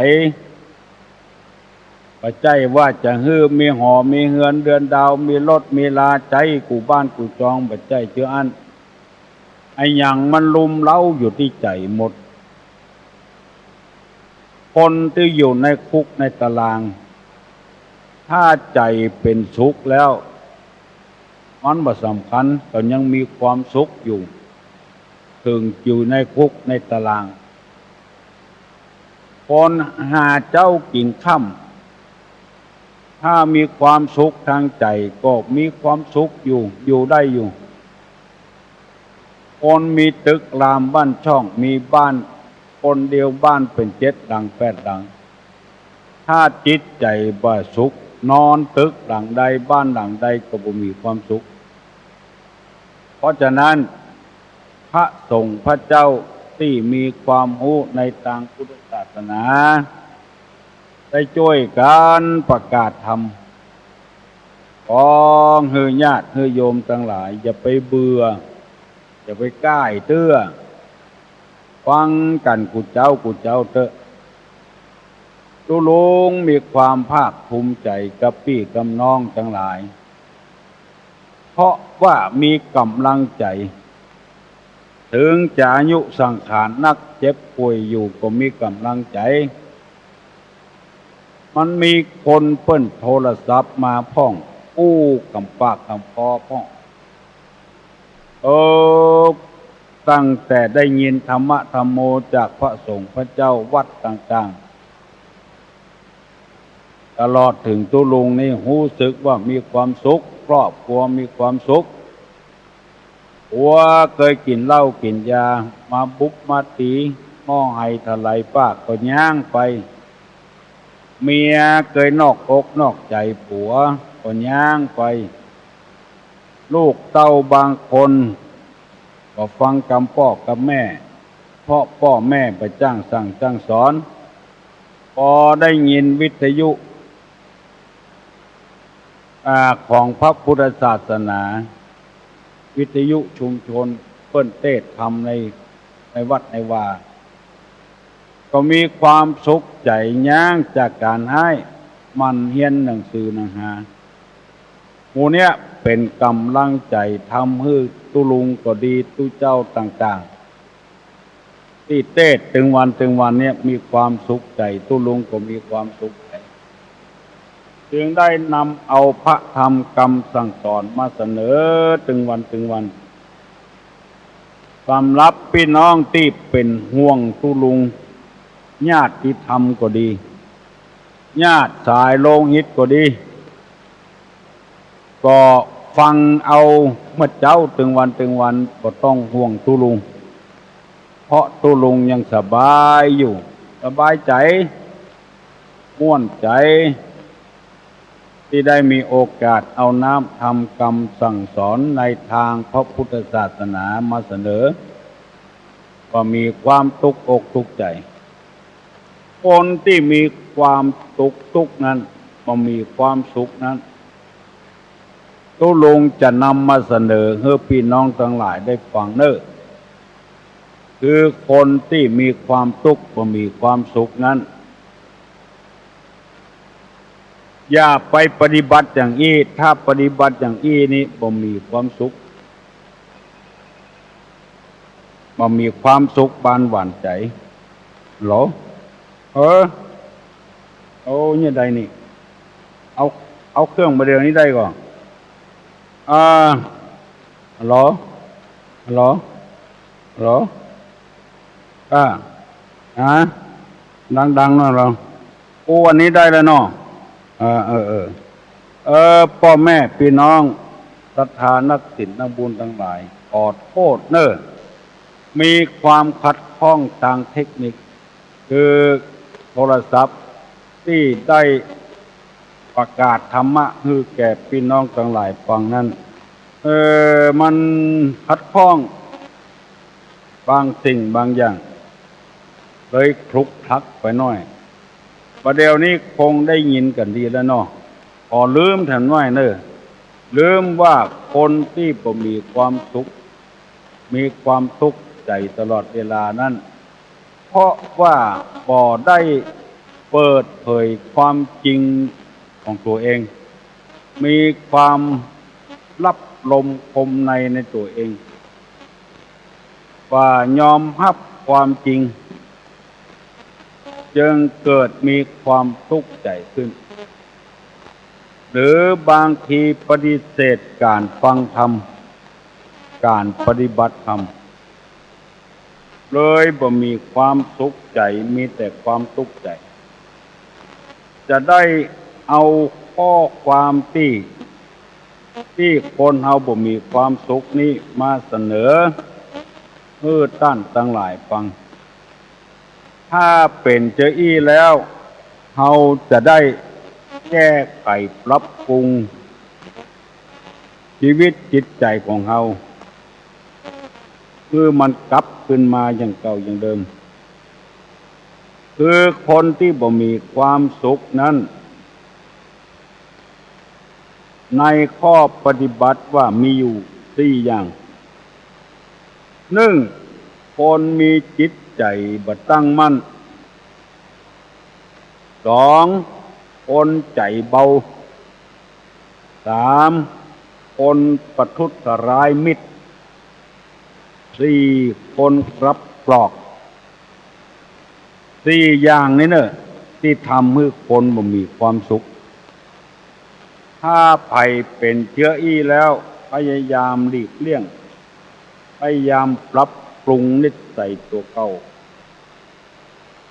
บ่ใจ้ว่าจะหื้อมีหอมีเฮือนเดือนดาว มีรถมีรา ใจ๊กู้บ้านกู้จอง บ่ใจ้เตื้ออั้น อะหยังมันรุมเร้าอยู่ตี้ใจ๋หมด คนตี้อยู่ในคุกในตาราง ถ้าใจ๋เป๋นสุขแล้ว มันบ่สำคัญ ก็ยังมีความสุขอยู่ เถิงอยู่ในคุกในตาราง คนหาเจ๊ากิ๋นค่ำ ถ้ามีความสุขตางใจ๋ก็มีความสุขอยู่ อยู่ได้อยู่ คนมีตึกรามบ้านช่อง มีบ้านคนเดียวบ้านเป๋นเจ็ดหลังแปดหลัง ถ้าจิตใจ๋บ่สุข นอนตึกหลังใดบ้านหลังใดก็บ่มีความสุข เพราะฉะนั้น พระสงฆ์พระเจ้าตี้มีความฮู้ในตางพุทธศาสนา ได้จ้วยกั๋นประกาศธรรม ขอหื้อญาติหื้อโยมตังหลาย อย่าไปเบื่อ อย่าไปก้ายเตื้อ ฟังกั๋นกู้เจ๊ากู้เจ๊าเต๊อะ ตุ๊ลุงมีความภาคภูมิใจ๋กับปี้กับน้องตังหลาย เพราะว่ามีก๋ำลังใจ๋ เถิงจะอายุสังขารนัก เจ็บป่วยอยู่ก็มีก๋ำลังใจ๋ มันมีคนเปิ้นโทรศัพท์มาพ่อง อู้กำปากกำปอพ่อง เออ ตั้งแต่ได้ยินธรรมะธรรมโมจากพระสงฆ์พระเจ้าวัดต่างๆ ตลอดเถิงตุ๊ลุงนี่ฮู้สึกว่ามีความสุข ครอบครัวมีความสุข ผัวเกยกิ๋นเหล้ากิ๋นยา มาบุบมาตี๋ ฮ้องไห้ถลายปากก็ย้างไป เมียเกยนอกอกนอกใจ๋ผัวก็ย้างไป ลูกเต้าบางคนก็ฟังกำป้อกำแม่ เพราะป้อแม่บ่จ้างสั่งจ้างสอน ปอได้ยินวิทยุ อ่า ของพระพุทธศาสนา วิทยุชุมชนเปิ้นเตสน์ธรรมใน ในวัดในวา ก็มีความสุขใจ๋ ย้างจากก๋านฮ้าย หมั่นเฮียนหนังสือหนังหา หมู่เนี้ยเป๋นก๋ำลังใจ๋ ทำหื้อตุ๊ลุงก็ดี ตุ๊เจ้าต่างๆ ตี้เตสน์ตึงวันตึงวันเนี่ยมีความสุขใจ๋ ตุ๊ลุงก็มีความสุขใจ๋ จึงได้นำเอาพระธรรมกำสั่งสอนมาเสนอตึงวันตึงวัน สำหรับปี้น้องตี้เป๋นห่วงตุ๊ลุง ญาติธรรมก็ดี ญาติสายโลหิตก็ดี ก็ฟังเอาเมื่อเจ๊าตึงวันตึงวัน บ่ต้องห่วงตุ๊ลุง เพราะตุ๊ลุงยังสบายอยู่ สบายใจ๋ ม่วนใจ๋ ตี้ได้มีโอกาสเอาน้ำธรรมกำสั่งสอนในตางพระพุทธศาสนามาเสนอ ก็มีความตุ๊กอกตุ๊กใจ๋ คนตี้มีความตุ๊กตุ๊กนั้น บ่มีความสุขนั้น ตุ๊ลุงจะนำมาเสนอหื้อปี้น้องตังหลายได้ฟังเน่อ คือคนตี้มีความตุ๊กบ่มีความสุขนั้น อย่าไปปฏิบัติอย่างอี้ ถ้าปฏิบัติอย่างอี้นี่บ่มีความสุข บ่มีความสุขบานหวานใจ๋ หรอ เออ โอ้ เนี่ยได้นี่ เอา เอาเครื่องบ่าเดี่ยวนี้ได้ก่อ อ่า ฮัลโหล ฮัลโหล ฮัลโหล อ่า ฮะ ดังๆ หน่อยเหรอ โอ้ อันนี้ได้แล้วเนาะ เออ เออ เออ เออ ป้อแม่ปี้น้อง ศรัทธานักศีลนักบุญตังหลาย ขอโต้ษเน่อ มีความขัดข้องตางเทคนิค คือโทรศัพท์ตี้ได้ประกาศธรรมะหื้อแก่ปี้น้องตังหลายฟังนั้น เออ มันขัดข้องบางสิ่งบางอย่าง เลยขลุกขลักไปหน้อย บ่าเดี่ยวนี้คงได้ยินกั๋นดีแล้วเนาะ ขอลืมแถมหน้อยเน่อ ลืมว่าคนตี้บ่มีความสุข มีความตุ๊ก ใจ๋ตลอดเวลานั้น เพราะว่าบ่ได้เปิดเผยความจริงของตั๋วเอง มีความลับลมคมในในตั๋วเอง บ่ยอมฮับความจริง จึงเกิดมีความตุ๊กข์ใจ๋ขึ้น หรือบางทีปฏิเสธก๋านฟังธรรม ก๋านปฏิบัติธรรม เลยบ่มีความสุขใจ๋ มีแต่ความตุ๊กข์ใจ๋ จะได้เอาข้อความตี้ ตี้คนเฮาบ่มีความสุขนี้มาเสนอหื้อต้านตังหลายฟัง ถ้าเป๋นเจ้าอี้แล้ว เฮาจะได้แก้ไขปรับปรุง ชีวิตจิตใจ๋ของเฮา หื้อมันกลับคืนมาอย่างเก่าอย่างเดิม คือคนตี้บ่มีความสุขนั้น ในข้อปฏิบัติว่ามีอยู่สี่อย่าง นึ่ง คนมีจิตใจ๋บ่ตั้งมั่น สอง คนใจ๋เบา สาม คนประทุษร้ายมิตร สี่ คนกลับกรอก สี่อย่างนี้เน่อ ตี้ทำหื้อคนบ่มีความสุข ถ้าใผเป๋นเจื้ออี้แล้ว พยายามหลีกเลี่ยง พยายามปรับปรุงนิสัยตั๋วเก่า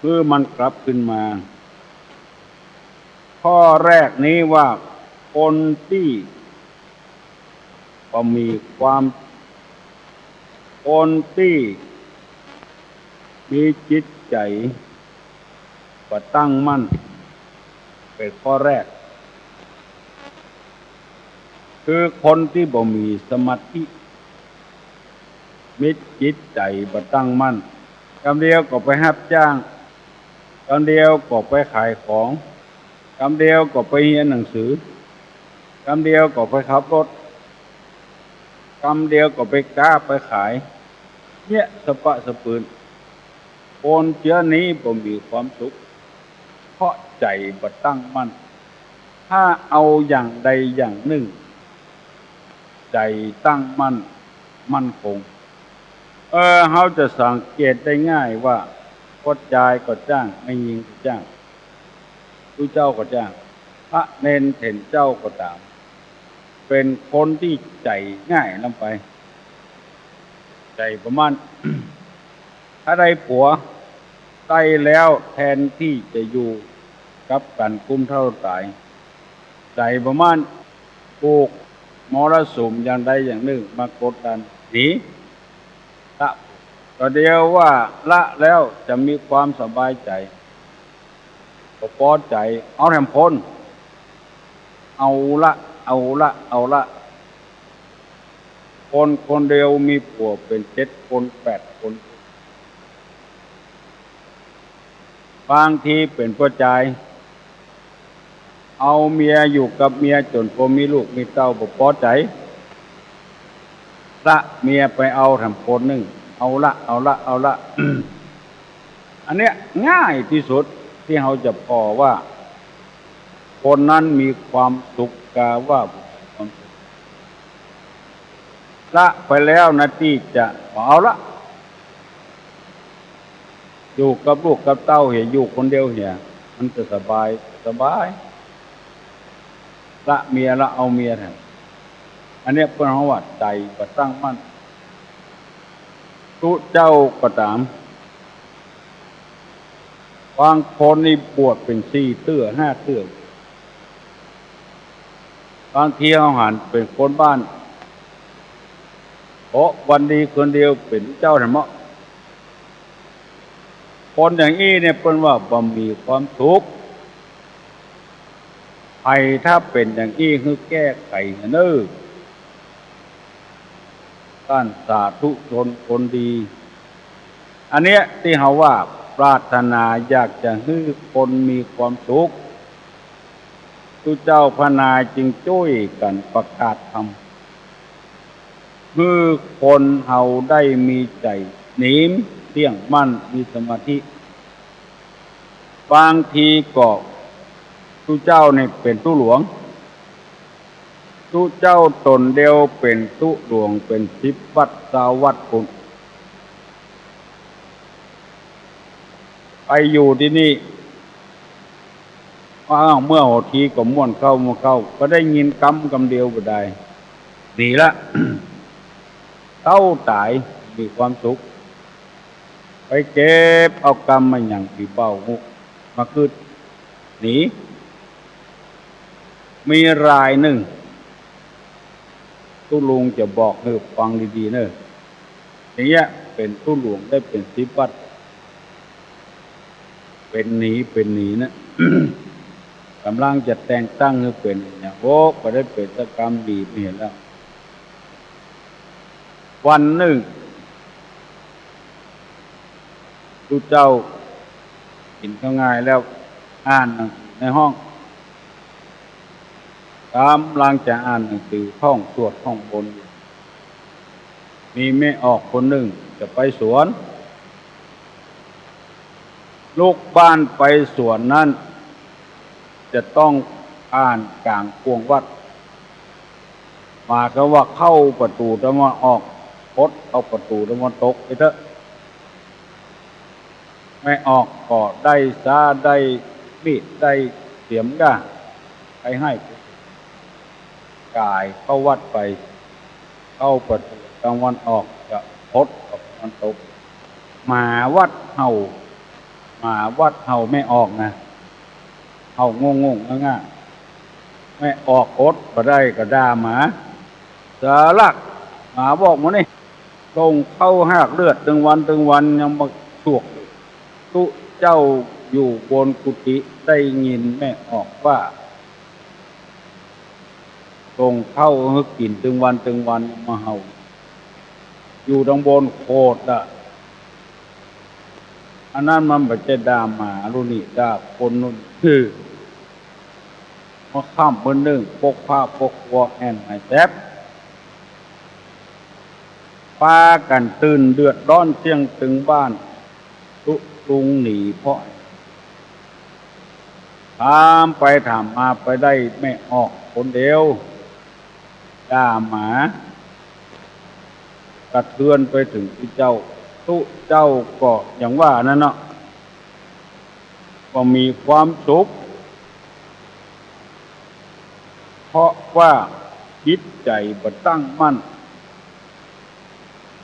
หื้อมันกลับคืนมา ข้อแรกนี้ว่า คนตี้บ่มีความ คนตี้มีจิตใจ๋บ่ตั้งมั่น เป๋นข้อแรก คือคนตี้บ่มีสมาธิ มีจิตใจ๋บ่ตั้งมั่น กำเดียวก็ไปฮับจ้าง กำเดียวก็ไปขายของ กำเดียวก็ไปเฮียนหนังสือ กำเดียวก็ไปขับรถ กำเดียวก็ไปก๊าไปขาย เนี่ยสะปะสะปืน คนเจื้อนี้บ่มีความสุข เพราะใจ๋บ่ตั้งมั่น ถ้าเอาอย่างใดอย่างนึ่ง ใจ๋ตั้งมั่น มั่นคง เออ เฮาจะสังเกตได้ง่ายว่า ป้อจายก็จ้าง แม่ญิงก็จ้าง ตุ๊เจ้าก็จ้าง พระเณรเถรเจ้าก็ต๋าม เป๋นคนตี้ใจ๋ง่ายลำไป ใจ๋ประมาณ ถ้าได้ผัวได้แล้ว แทนตี้จะอยู่กับกั๋นกุ้มเฒ่าต๋าย ใจ๋ประมาณ ผูกมรสุมอย่างใดอย่างนึ่งมากดดัน หนี ละ ก็เดียวว่าละแล้วจะมีความสบายใจ๋ บ่ปอใจ๋ เอาแถมคน เอาละ เอาละ เอาละ คนคนเดียวมีผัวเป๋นเจ็ดคนแปดคน บางทีเป๋นป้อจาย เอาเมียอยู่กับเมียจ๋นปอมีลูกมีเต้าบ่ปอใจ๋ ละเมียไปเอาแถมคนนึ่ง เอาละ เอาละ เอาละ อันเนี้ยง่ายตี้สุดตี้เฮาจะผ่อว่า คนนั้นมีความสุขกาว่าบ่มีความสุข ละไปแล้วนะตี้จะบ่เอาละ อยู่กับลูกกับเต้าเหีย อยู่คนเดียวเหีย มันจะสบาย สบาย ละเมียละเอาเมียแทน อันเนี้ยเปิ้นฮ้องว่าใจ๋บ่ตั้งมั่น ตุ๊เจ้าก็ต๋าม บางคนนี่บวชเป๋นสี่เตื้อห้าเตื้อ บางทีเฮาหันเป๋นคนบ้าน เพราะวันดีคืนเดียวเป๋นตุ๊เจ้าแถมเนาะ คนอย่างอี้เนี่ยเปิ้นว่าบ่มีความสุข ใผถ้าเป๋นอย่างอี้หื้อแก้ไขเน่อ ต้านสาธุชนคนดี อันเนี้ยตี้เฮาว่าปรารถนาอยากจะหื้อคนมีความสุข ตุ๊เจ้าพระนายจึงจ้วยกั๋นประกาศธรรม หื้อคนเฮาได้มีใจ๋ หนี เตี้ยงมั่น มีสมาธิ บางทีก็ตุ๊เจ้านี่เป๋นตุ๊หลวง ตุ๊เจ้าต๋นเดียวเป๋นตุ๊หลวงเป๋นสิบวัดซาววัดปู๊น ไปอยู่ตี้นี่ อ้าว เมื่อหัวทีก็ม่วนเข้า ม่วนเข้า ก็ได้ยินกำ กำเดียวบ่ได้ หนีละ เต้าต๋าย มีความสุข ไปเก็บเอากำมาหยังตี้เบ้า มาขึ้น หนี มีรายนึ่ง ตุ๊ลุงจะบอกหื้อฟังดีๆ เน่อ อย่างเงี้ย เป๋นตุ๊หลวงได้เป๋นสิบวัด เป๋นหนี เป๋นหนีนะ ก่ำลังจะแต่งตั้งหื้อเป๋นอย่าง โอ้ บ่ได้เป๋นสักกำ หนีไปเหียแล้ว วันนึ่ง ตุ๊เจ้ากิ๋นข้าวง่ายแล้ว อ่านหนังสือในห้อง ก่ำลังจะอ่านหนังสือ ท่องสวดท่องบนอยู่ มีแม่ออกคนนึ่งจะไปสวน ลุกบ้านไปสวนนั้น จะต้องอ่านก๋างกวงวัด หมายความว่าเข้าประตู๋ตะวันออก อดเอาประตู๋ตะวันตกไปเต๊อะ แม่ออกก็ได้ซ้า ได้มีด ได้เสียมก้า ไปหื้อก๋ายเข้าวัดไป เข้าประตู๋ตะวันออก จะอดกับตะวันตก หมาวัดเห่า หมาวัดเห่าแม่ออกนะ เห่างงๆ ง่าๆ แม่ออกอดบ่ได้ก็ด่าหมา สาลัก หมาบอกหมู่นี่ ส่งเข้าหากเลือดตึงวันตึงวันยังบ่สวก ตุ๊เจ้าอยู่บนกุฏิได้ยินแม่ออกว่า ส่งข้าวหื้อกิ๋นตึงวันตึงวันมาเห่า อยู่ตังบนโขดอะ อันนั้นมันบ่ใจ้ด่าหมาลูกนี่ ด่าคนนู่น คือ เมื่อค่ำมื้อนึ่ง ปกผ้าปกกัวแอ่นหายแต๊บ ปากั๋นตื่นเดือดร้อนเสี้ยงตึงบ้าน ตุ๊ลุงหนีเพราะ ถามไปถามมาไปได้แม่ออกคนเดียว ด่าหมา กระเทือนไปเถิงตุ๊เจ้า ตุ๊เจ้าก็อย่างว่านั้นเนาะ บ่มีความสุข เพราะว่าจิตใจ๋บ่ตั้งมั่น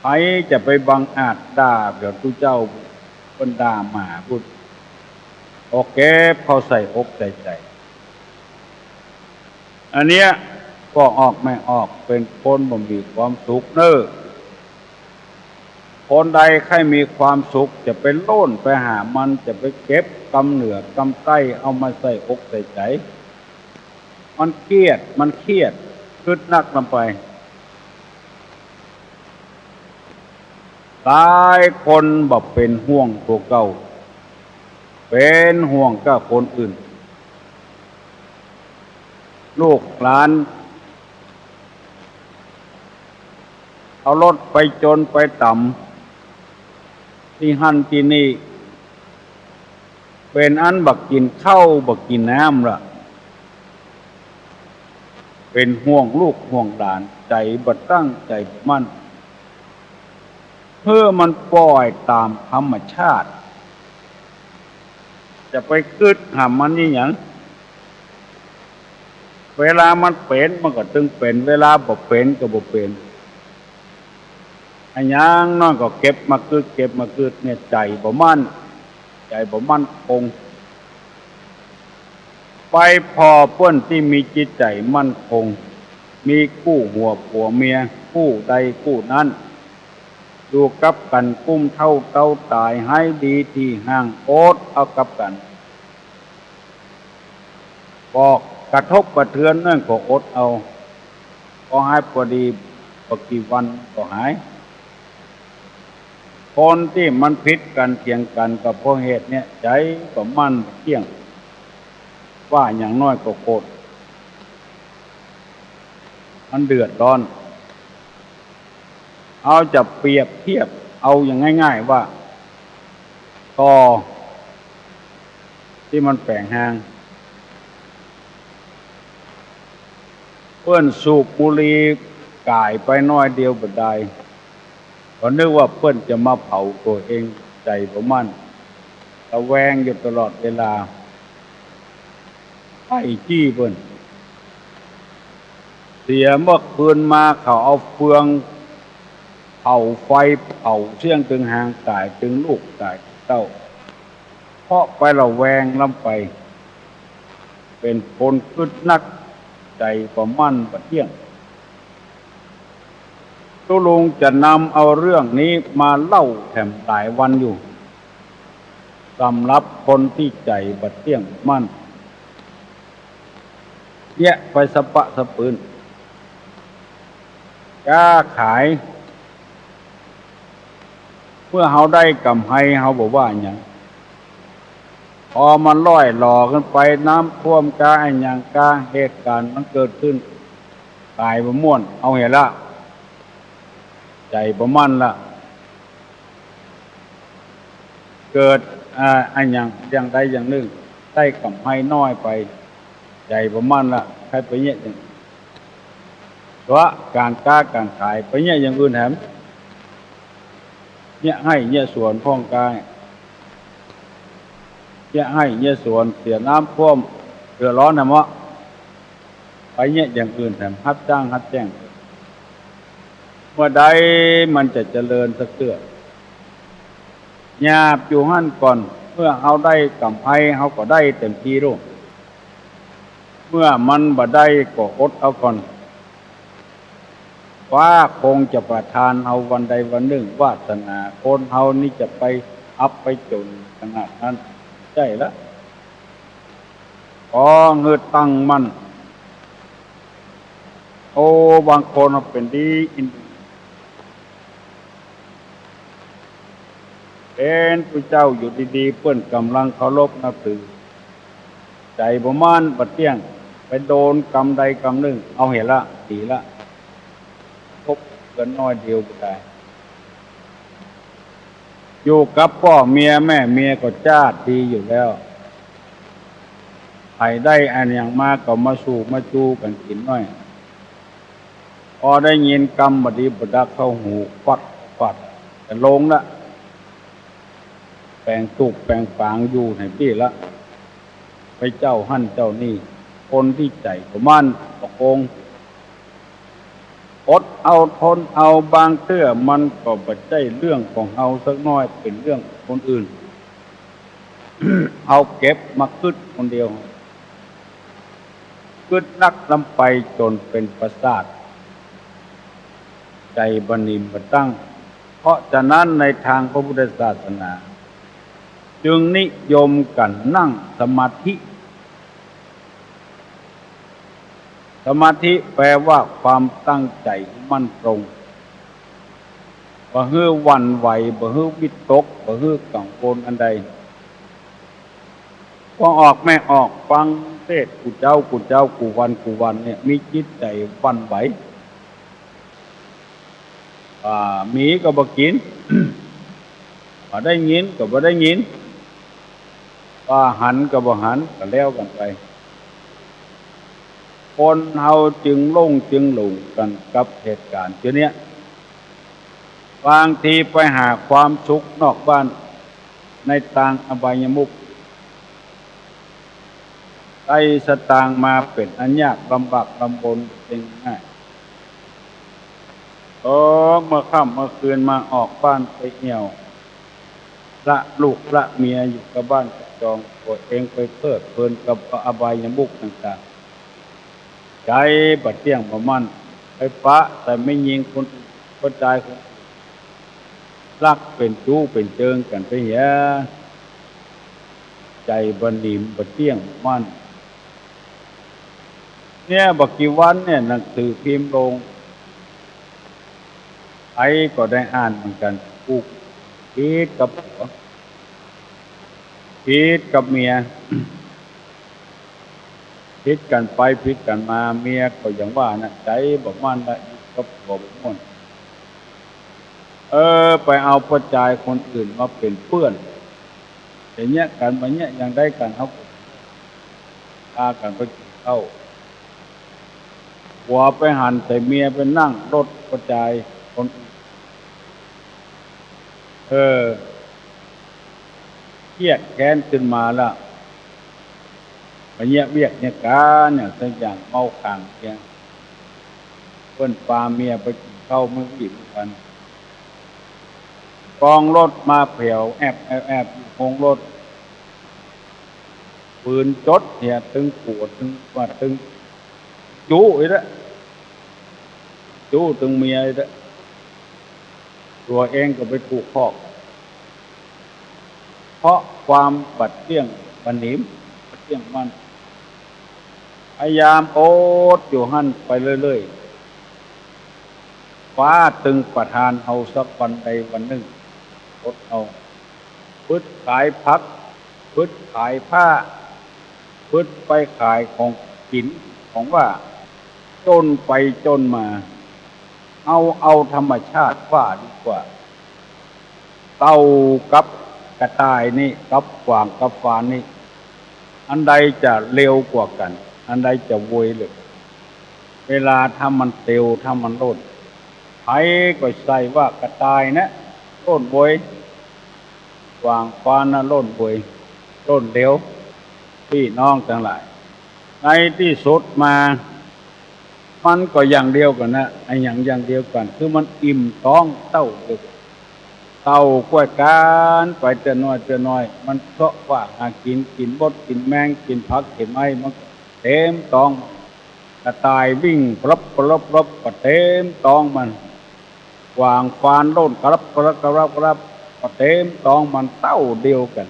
ใผจะไปบังอาจด่าแบบตุ๊เจ้า เปิ้นด่าหมาปู๊น ก็เก็บเข้าใส่อกใส่ใจ๋ อันเนี้ย ป้อออกแม่ออกเป๋นคนบ่มีความสุขเน่อ คนใดใค่มีความสุขจะไปโล่นไปหามัน จะไปเก็บกำเหนือกำใต้เอามาใส่อกใส่ใจ๋ มันเกลียด มันเครียด กึ๊ดนักนำไป หลายคนบ่เป๋นห่วงตั๋วเก่า เป๋นห่วงก้าคนอื่น ลูกหลาน เอารถไปจนไปต๋ำ ตี้หั้นตี้นี่ เป๋นอันบ่กิ๋นข้าวบ่กิ๋นน้ำละ เป๋นห่วงลูกห่วงหลาน ใจ๋บ่ตั้งใจ๋บ่มั่น หื้อมันป่อยต๋ามธรรมชาติ จะไปกึ๊ดหามันอี้หยัง เวลามันเป๋นมันก็ตึงเป๋น เวลาบ่เป๋นก็บ่เป๋น อะหยังน้อยก็เก็บมากึ๊ด เก็บมากึ๊ดเนี่ย ใจ๋บ่มั่น ใจ๋บ่มั่นคง ไปผ่อเปิ้นตี้มีจิตใจ๋มั่นคง มีกู้หัวผัวเมีย กู้ใดกู้นั้น อยู่กับกั๋นกุ้มเฒ่าเต๋าต๋าย หายดีตี้ห้าง อดเอากับกั๋น บอกกระทบกระเทือนนั่นก็อดเอา พอหายปอดี บ่กี่วันก็หาย คนตี้มันผิดกั๋นเถียงกั๋นก็เพราะเหตุเนี่ย ใจ๋บ่มั่นเตี้ยง ว่าอย่างน้อยก็โกรธ มันเดือดร้อน เอาจะเปรียบเทียบ เอาอย่างง่ายๆ ว่า ต่อตี้มันแป๋งฮาง เปิ้นสูบบุหรี่ก่ายไปน้อยเดียวบ่ดาย ก็นึกว่าเปิ้นจะมาเผาตั๋วเอง ใจ๋บ่มั่น ระแวงอยู่ตลอดเวลา ใค่จี้เปิ้น เสียเมื่อคืนมาเขาเอาเฟืองเผาไฟเผาเสี้ยงตึงฮางก๋ายตึงลูกก๋ายเต้า เพราะไประแวงล้ำไป เป๋นคนกึ๊ดนัก ใจ๋บ่มั่นบ่เตี้ยง ตุ๊ลุงจะนำเอาเรื่องนี้มาเล่าแถมหลายวันอยู่ สำหรับคนตี้ใจ๋บ่เตี้ยงมั่น เยียะไปสะปะสะปืน ก๊าขาย เมื่อเฮาได้ก๋ำไรเฮาบ่ว่าหยัง พอมันล่อยหล่อขึ้นไป น้ำท่วมก๊าอะหยังก๊า เหตุก๋ารณ์มันเกิดขึ้น ก๋ายบ่ม่วน เอาเหียละ ใจ๋บ่มั่นละ เกิด อ่า อะหยังอย่างใดอย่างนึ่ง ได้ก๋ำไรน้อยไป ใจ๋บ่มั่นละ ใค่ไปเยียะอย่าง ตั๋วก๋านก๊าก๋านขาย ไปเยียะอย่างอื่นแถม เยียะไฮ่เยียะสวนพ่องก๊า เยียะไฮ่เยียะสวน เสียน้ำท่วม เดือดร้อนแถมเนาะ ไปเยียะอย่างอื่นแถม ฮับจ้างฮับแจ้ง เมื่อใดมันจะเจริญสักเตื้อ หยาบอยู่หั้นก่อน เมื่อเฮาได้ก๋ำไรเฮาก็ได้เต็มตี้ลูก เมื่อมันบ่ได้ก็อดเอาก่อน ฟ้าคงจะประทานเฮาวันใดวันนึ่ง วาสนาคนเฮานี่จะไปอับไปจ๋นขนาดนั้น ใจ้ละ ขอหื้อตั้งมั่น โอ้ บางคนเป๋นดีอิน เป๋นตุ๊เจ้าอยู่ดีๆ เปิ้นก่ำลังเคารพนับถือ ใจ๋บ่มั่นบ่เตี้ยง ไปโดนกำใดกำนึ่ง เอาเหียละ ดีละ พบกั๋นน้อยเดียวบ่ดาย อยู่กับป้อเมียแม่เมียก็จ้าดีอยู่แล้ว ใผได้อะหยังมาก็มาสู่มาจูกั๋นกิ๋นหน้อย พอได้ยินกำบ่ดีบ่ดักเข้าหู ฟัดฟัด จะลงละ แป๋งตุ๊กแป๋งฝางอยู่ไหนปี้ละ ไปเจ้าหั้นเจ้านี่ คนตี้ใจ๋บ่มั่นบ่โกง อดเอาทนเอา บางเตื้อมันก็บ่ใจ้เรื่องของเฮาสักหน้อย เป๋นเรื่องของคนอื่น เฮาเก็บมากึ๊ดคนเดียว กึ๊ดนักล้ำไปจ๋นเป๋นประสาท ใจ๋บ่นิ่มบ่ตั้ง เพราะฉะนั้นในตางพระพุทธศาสนา จึงนิยมกั๋นนั่งสมาธิ สมาธิแปลว่าความตั้งใจ๋มั่นตรง บ่หื้อหวั่นไหว บ่หื้อวิตก บ่หื้อกังวลอันใด พอออกแม่ออก ฟังเตสน์กู้เจ๊ากู้เจ๊า กู้วันกู้วันเนี่ย มีจิตใจ๋หวั่นไหว ว่ามีก็บ่กิ๋น ว่าได้ยินก็บ่ได้ยิน ว่าหันก็บ่หัน ก็แล้วกั๋นไป คนเฮาจึงหลงจึงหลงกั๋นกับเหตุก๋ารณ์เจ้าเนี้ย บางทีไปหาความสุขนอกบ้าน ในตางอบายมุข ได้สตางค์มาเป๋นอันยากลำบากลำบนเป๋นง่าย เออ เมื่อค่ำเมื่อคืนมาออกบ้านไปเอี่ยว ละลูกละเมียอยู่กับบ้านกับจอง ตั๋วเองไปเพลิดเพลินกับอบายมุขต่างๆ ใจ๋บ่เตี้ยงบ่มั่น ไปปะใส่แม่ญิงคนอื่น ผู้จายคนอื่น ลักเป๋นจู๊เป๋นเจิงกั๋นไปเหีย ใจ๋บ่นิ่มบ่เตี้ยงบ่มั่น เนี่ย บ่กี่วันเนี่ย หนังสือพิมพ์ลง ใผก็ได้อ่านเหมือนกั๋น กู้ผิดกับผัว ผิดกับเมีย ผิดกั๋นไปผิดกั๋นมา เมียก็อย่างว่านะ ใจ๋บ่มั่นละ อยู่กับผัวบ่ม่วน เออ ไปเอาป้อจายคนอื่นมาเป๋นเปื้อน จะเยียะกั๋น บ่เยียะอย่างใดกั๋น เฮาก็ปากั๋นไปกิ๋นข้าว ผัวไปหันใส่เมียไปนั่งรถป้อจายคนอื่น เออ เคียดแค้นขึ้นมาละ บ่เยียะเวียกเยียะก๋านเนี่ย สักอย่าง เมาข่างเตีย เปิ้นปาเมียไปกิ๋นข้าวเมืออี้เมือกั๋น กองรถมาแผวแอบแอบแอบอยู่โฮงรถ ปืนจดเหีย ตึงกั๋ว ตึงว่าตึงจุ๊อี้ละ จุ๊ตึงเมียอี้ละ ตั๋วเองก็ไปถูกคอก เพราะความบ่เตี้ยงบ่หนิม บ่เตี้ยงมั่น พยายามอดอยู่หั้นไปเรื่อยๆ ฟ้าตึงประทานเฮาสักวันใดวันนึ่ง อดเอา ปึดขายผัก ปึดขายผ้า ปึดไปขายของกิ๋นของว่า จ๋นไปจ๋นมา เอา เอาธรรมชาติว่าดีกว่า เต่ากับกระต่ายนี่ กับกวางกับฟานนี่ อันใดจะเร็วกว่ากั๋น อันใดจะไวเหลือ เวลาถ้ามันเตียว ถ้ามันล่น ใผก็ใส่ว่ากระต่ายนะล่นไว กวางฟานนะล่นไว ล่นเร็ว ปี้น้องตังหลาย ในตี้สุดมา มันก็อย่างเดียวกั๋นนะ อะหยังอย่างเดียวกั๋น คือมันอิ่มต๊องเต้าเดียวกั๋น เต่าก้วยก๋านไปเตื้อน้อยเตื้อน้อย มันเซาะว่าหากิ๋น กิ๋นมดกิ๋นแมง กิ๋นผักกิ๋นไม้ มันก็เต๋มต๊อง กระต่ายวิ่งปลับปลับปลับก็เต๋มต๊องมัน กวางฟานล่นกะลับกะลับกะลับกะลับ ก็เต๋มต๊องมันเต้าเดียวกั๋น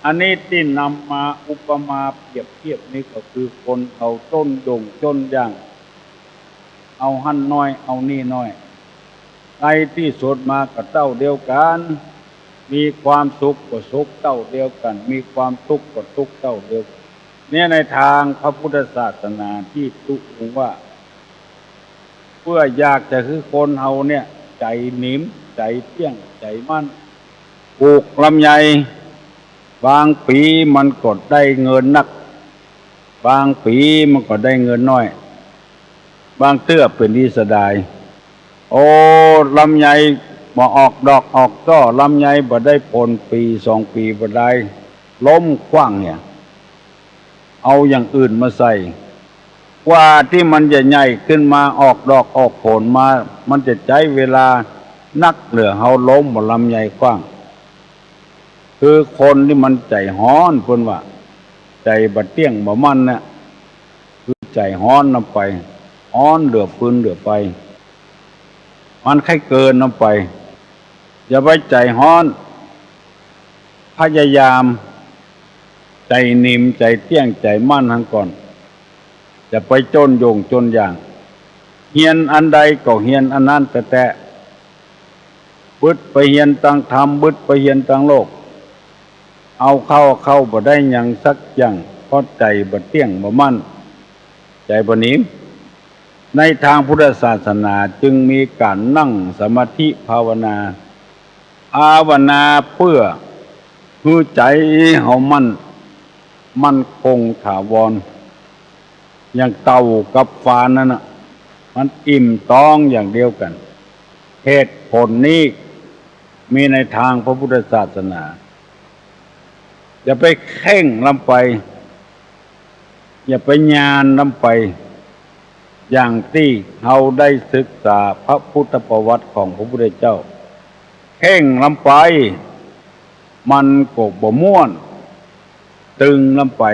อันนี้ตี้นำมาอุปมาเปรียบเทียบนี่ก็คือคนเฮาจ๋นย่งจ๋นย่าง เอาหั้นน้อย เอานี่น้อย ในตี้สุดมาก็เต้าเดียวกั๋น มีความสุขก็สุขเต้าเดียวกั๋น มีความตุ๊กข์ก็ตุ๊กข์เต้าเดียวกั๋น เนี่ยในตางพระพุทธศาสนาตี้ตุ๊ลุงว่า เปื้ออยากจะหื้อคนเฮาเนี่ย ใจ๋หนิม ใจ๋เตี้ยง ใจ๋มั่น ปลูกลำไย บางปี๋มันก็ได้เงินนัก บางปี๋มันก็ได้เงินน้อย บางเตื้อเป๋นดีเสียดาย โอ้ ลำไยบ่ออกดอกออกจ้อ ลำไยบ่ได้ผลปี๋สองปี๋บ่ได้ ล้มขว้างเนี่ย เอาอย่างอื่นมาใส่ กว่าตี้มันจะใหญ่ขึ้นมาออกดอกออกผลมา มันจะใจ๊เวลานักเหลือ เฮาล้มบ่ลำไยขว้าง คือคนตี้มันใจ๋ฮ้อน เปิ้นว่า ใจ๋บ่เตี้ยงบ่มั่นเนี่ย คือใจ๋ฮ้อนนำไป ฮ้อนเหลือฟืนเหลือไฟ มันใค่เกินนำไป อย่าไปใจ๋ฮ้อน พยายามใจ๋หนิม ใจ๋เตี้ยง ใจ๋มั่นหั้นก่อน อย่าไปจ๋นย่งจ๋นย่าง เฮียนอันใดก็เฮียนอันนั้นแต๊ๆ บึดไปเฮียนตางธรรม บึดไปเฮียนตางโลก เอาเข้า เข้าบ่ได้หยังสักอย่าง เพราะใจ๋บ่เตี้ยงบ่มั่น ใจ๋บ่หนิม ในตางพุทธศาสนาจึงมีก๋านนั่งสมาธิภาวนา ภาวนาเปื้อหื้อใจ๋เฮามั่น มั่นคงถาวร อย่างเต่ากับฟานนั้นน่ะ มันอิ่มต๊องอย่างเดียวกั๋น เหตุผลนี้มีในตางพระพุทธศาสนา อย่าไปเข่งล้ำไป อย่าไปหย่านล้ำไป อย่างตี้เฮาได้ศึกษาพระพุทธประวัติของพระพุทธเจ้า เข่งล้ำไป มันก็บ่ม่วน ตึงล้ำไป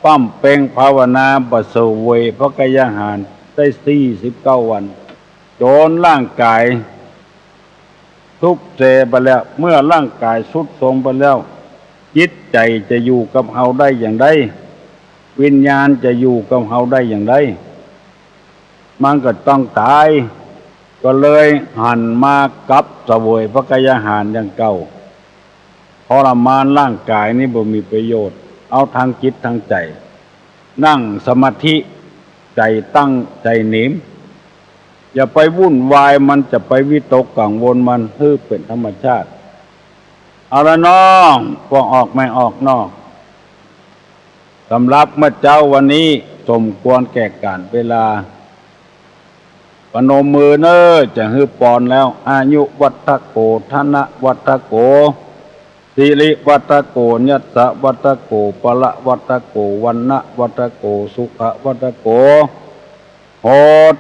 ปำเป็งภาวนา บ่เสวยพระกายาหารได้สี่สิบเก้าวัน จ๋นร่างก๋าย ทรุดโทรมไปแล้ว เมื่อร่างก๋ายทรุดโทรมไปแล้ว จิตใจ๋จะอยู่กับเฮาได้อย่างใด วิญญาณจะอยู่กับเฮาได้อย่างใด มันก็ต้องต๋าย ก็เลยหันมากลับเสวยพระกายาหารอย่างเก่า ทรมานร่างก๋ายนี่บ่มีประโยชน์ เอาตางจิตตางใจ๋ นั่งสมาธิ ใจ๋ตั้งใจ๋หนิม อย่าไปวุ่นวายมัน จะไปวิตกกังวลมัน หื้อเป๋นธรรมชาติ เอาละน้อง พวกออกแม่ออกนอก สำหรับเมื่อเจ๊าวันนี้สมควรแก่กาลเวลา ปนมมือเน่อ จะหื้อปอนแล้ว อายุวัฒโก ธนวัฒโก สิริวัฒโก ยัสสวัฒโก พละวัฒโก วรรณวัฒโก สุขวัฒโก โห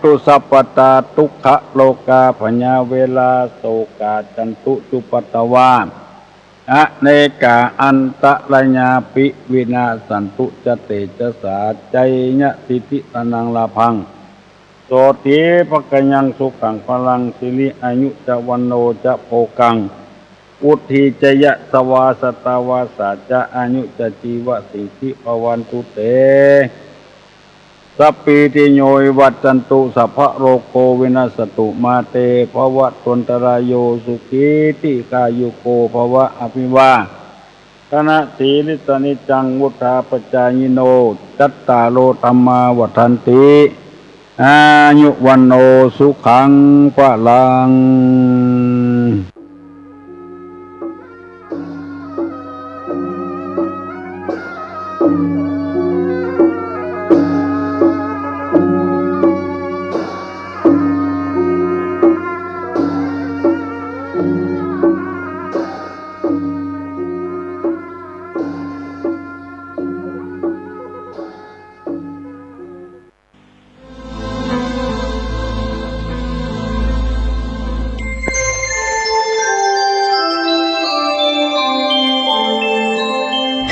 ตุสัพพตา ทุกขโรกา พยาเวรา โศกา จันตุจุปัตตวา อเนกา อันตรายาปิ วินาสสันตุ จะเตจสา ชัยยะสิทธิสนังลาภัง โสตถีภะคะยัง สุขังพลัง สิริอายุจะ วันโนจะ โภคัง วุฒีจะ ยะสวา สตาวาสาจะ อายุจะ จีวสิทธิ ภวันตุเต สัพพีติโย วิวัชชันตุ สัพพะโรโค วินัสสตุ มาเต ภวัตวันตราโย สุขี ทีฆายุโก ภวะ อภิวาทนสีลิสสะ นิจจัง วุฑฒาปจายิโน จัตตาโร ธัมมา วัฑฒันติ อายุ วันโน สุขัง พลัง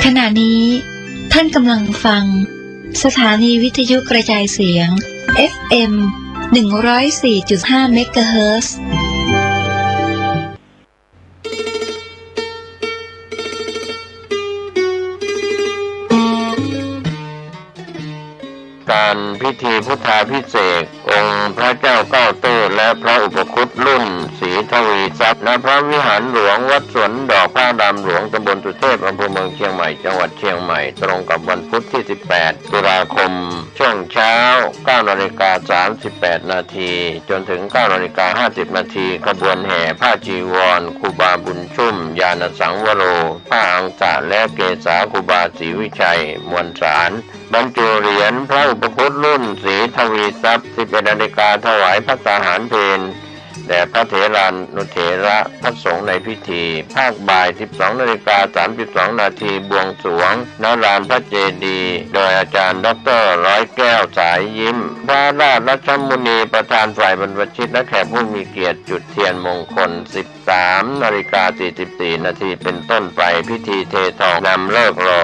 ขณะนี้ท่านกำลังฟังสถานีวิทยุกระจายเสียง เอฟเอ็ม หนึ่งร้อยสี่จุดห้า เมกะเฮิรตซ์ การพิธีพุทธาภิเษกองค์พระเจ้าเก้าตื้อและพระอุปคุตรุ่นศรีทวีทรัพย์ ณ พระวิหารหลวงวัดสวนดอก พระอารามหลวง ตำบลสุเทพ อำเภอเมืองเชียงใหม่ จังหวัดเชียงใหม่ ตรงกับวันพุธที่ สิบแปด ตุลาคม ช่วงเช้า เก้านาฬิกาสามสิบแปดนาที จนถึง เก้านาฬิกาห้าสิบนาที ขบวนแห่ผ้าจีวร ครูบาบุญชุ่ม ญาณสังวโร ผ้าอังสะ และเกศา ครูบาศรีวิชัย มวลสาร บรรจุเหรียญพระอุปคุตรุ่นศรีทวีทรัพย์ สิบเอ็ดนาฬิกา ถวายภัตตาหารเพลแด่พระเถรานุเถระพระสงฆ์ในพิธี ภาคบ่าย สิบสองนาฬิกาสามสิบสองนาที บวงสรวง ณ ลานพระเจดีย์ โดยอาจารย์ด็อกเตอร์ร้อยแก้ว สายยิ้ม พระราชรัชมุนี ประธานฝ่ายบรรพชิต และแขกผู้มีเกียรติจุดเทียนมงคล สิบสามนาฬิกาสี่สิบสี่นาที เป็นต้นไป พิธีเททองนำฤกษ์หล่อ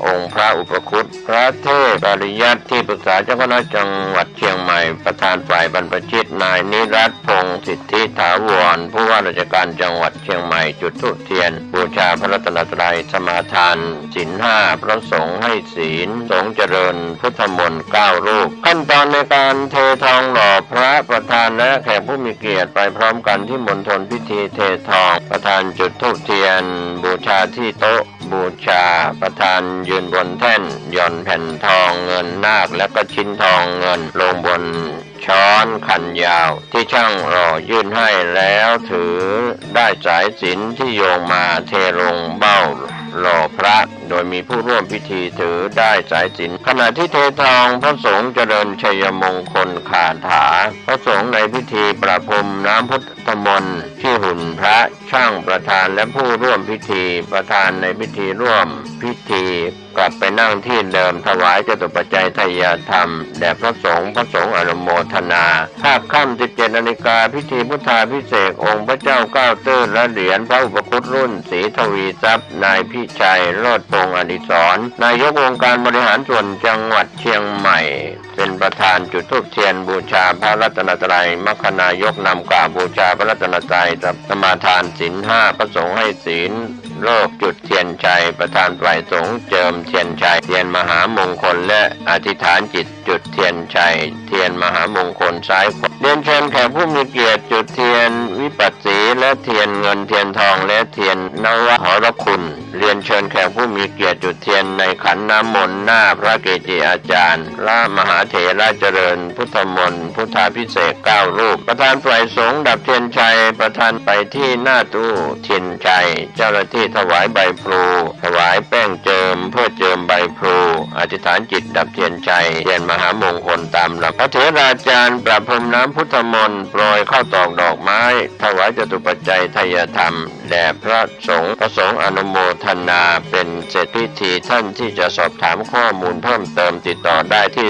องค์พระอุปคุต พระเทพปริยัติ ที่ปรึกษาเจ้าคณะจังหวัดเชียงใหม่ ประธานฝ่ายบรรพชิต นายนิรัตน์ พงษ์สิทธิถาวร ผู้ว่าราชการจังหวัดเชียงใหม่ จุดธูปเทียน บูชาพระรัตนตรัย สมาทานศีลห้า พระสงฆ์ให้ศีล สงฆ์เจริญพุทธมนต์เก้ารูป ขั้นตอนในการเททองหล่อพระประธานและแขกผู้มีเกียรติไปพร้อมกันที่มณฑลพิธีเททอง ประธานจุดธูปเทียน บูชาที่โต๊ะ บูชา ประธานยืนบนแท่น หย่อนแผ่นทองเงินนาค และก็ชิ้นทองเงินลงบนช้อนคันยาว ที่ช่างหล่อยื่นให้ แล้วถือด้ายสายสิญจน์ที่โยงมาเทลงเบ้าหล่อพระ โดยมีผู้ร่วมพิธีถือด้ายสายสิญจน์ ขณะที่เททอง พระสงฆ์เจริญชัยมงคลคาถา พระสงฆ์ในพิธีประพรมน้ำพุทธมนต์ที่หุ่นพระ ช่างประธานและผู้ร่วมพิธี ประธานในพิธีร่วมพิธีกลับไปนั่งที่เดิม ถวายจตุปัจจัยทายธรรมแด่พระสงฆ์ พระสงฆ์อนุโมทนา ภาคค่ำ สิบเจ็ดนาฬิกา พิธีพุทธาภิเษกองค์พระเจ้าเก้าตื้อและเหรียญพระอุปคุตรุ่นศรีทวีทรัพย์ นายพิชัย โลดพงษ์อดิศร นายกองค์การบริหารส่วนจังหวัดเชียงใหม่ เป็นประธานจุดธูปเทียนบูชาพระรัตนตรัย มัคคณายกนำกล่าวบูชาพระรัตนตรัย สมาทานศีลห้า พระสงฆ์ให้ศีล เลิกจุดเทียนชัย ประธานฝ่ายสงฆ์เจิมเทียนชัย เทียนมหามงคล และอธิษฐานจิตจุดเทียนชัย เทียนมหามงคลซ้ายขวา เรียนเชิญแขกผู้มีเกียรติจุดเทียนวิปัสสี และเทียนเงินเทียนทอง และเทียนนวหรคุณ เรียนเชิญแขกผู้มีเกียรติจุดเทียนในขันน้ำมนต์หน้าพระเกจิอาจารย์ พระมหาเถระเจริญพุทธมนต์ พุทธาภิเษกเก้ารูป ประธานฝ่ายสงฆ์ดับเทียนชัย ประธานไปที่หน้าตู้เทียนชัย เจ้าหน้าที่ถวายใบพลู ถวายแป้งเจิม เพื่อเจิมใบพลู อธิษฐานจิตดับเทียนชัย เทียนมหามงคลตามลำดับ พระเถราจารย์ประพรมน้ำพุทธมนต์ โปรยข้าวตอกดอกไม้ ถวายจตุปัจจัยไทยธรรม แด่พระสงฆ์ พระสงฆ์อนุโมทนาเป็นเสร็จพิธี ท่านที่จะสอบถามข้อมูลเพิ่มเติมติดต่อได้ที่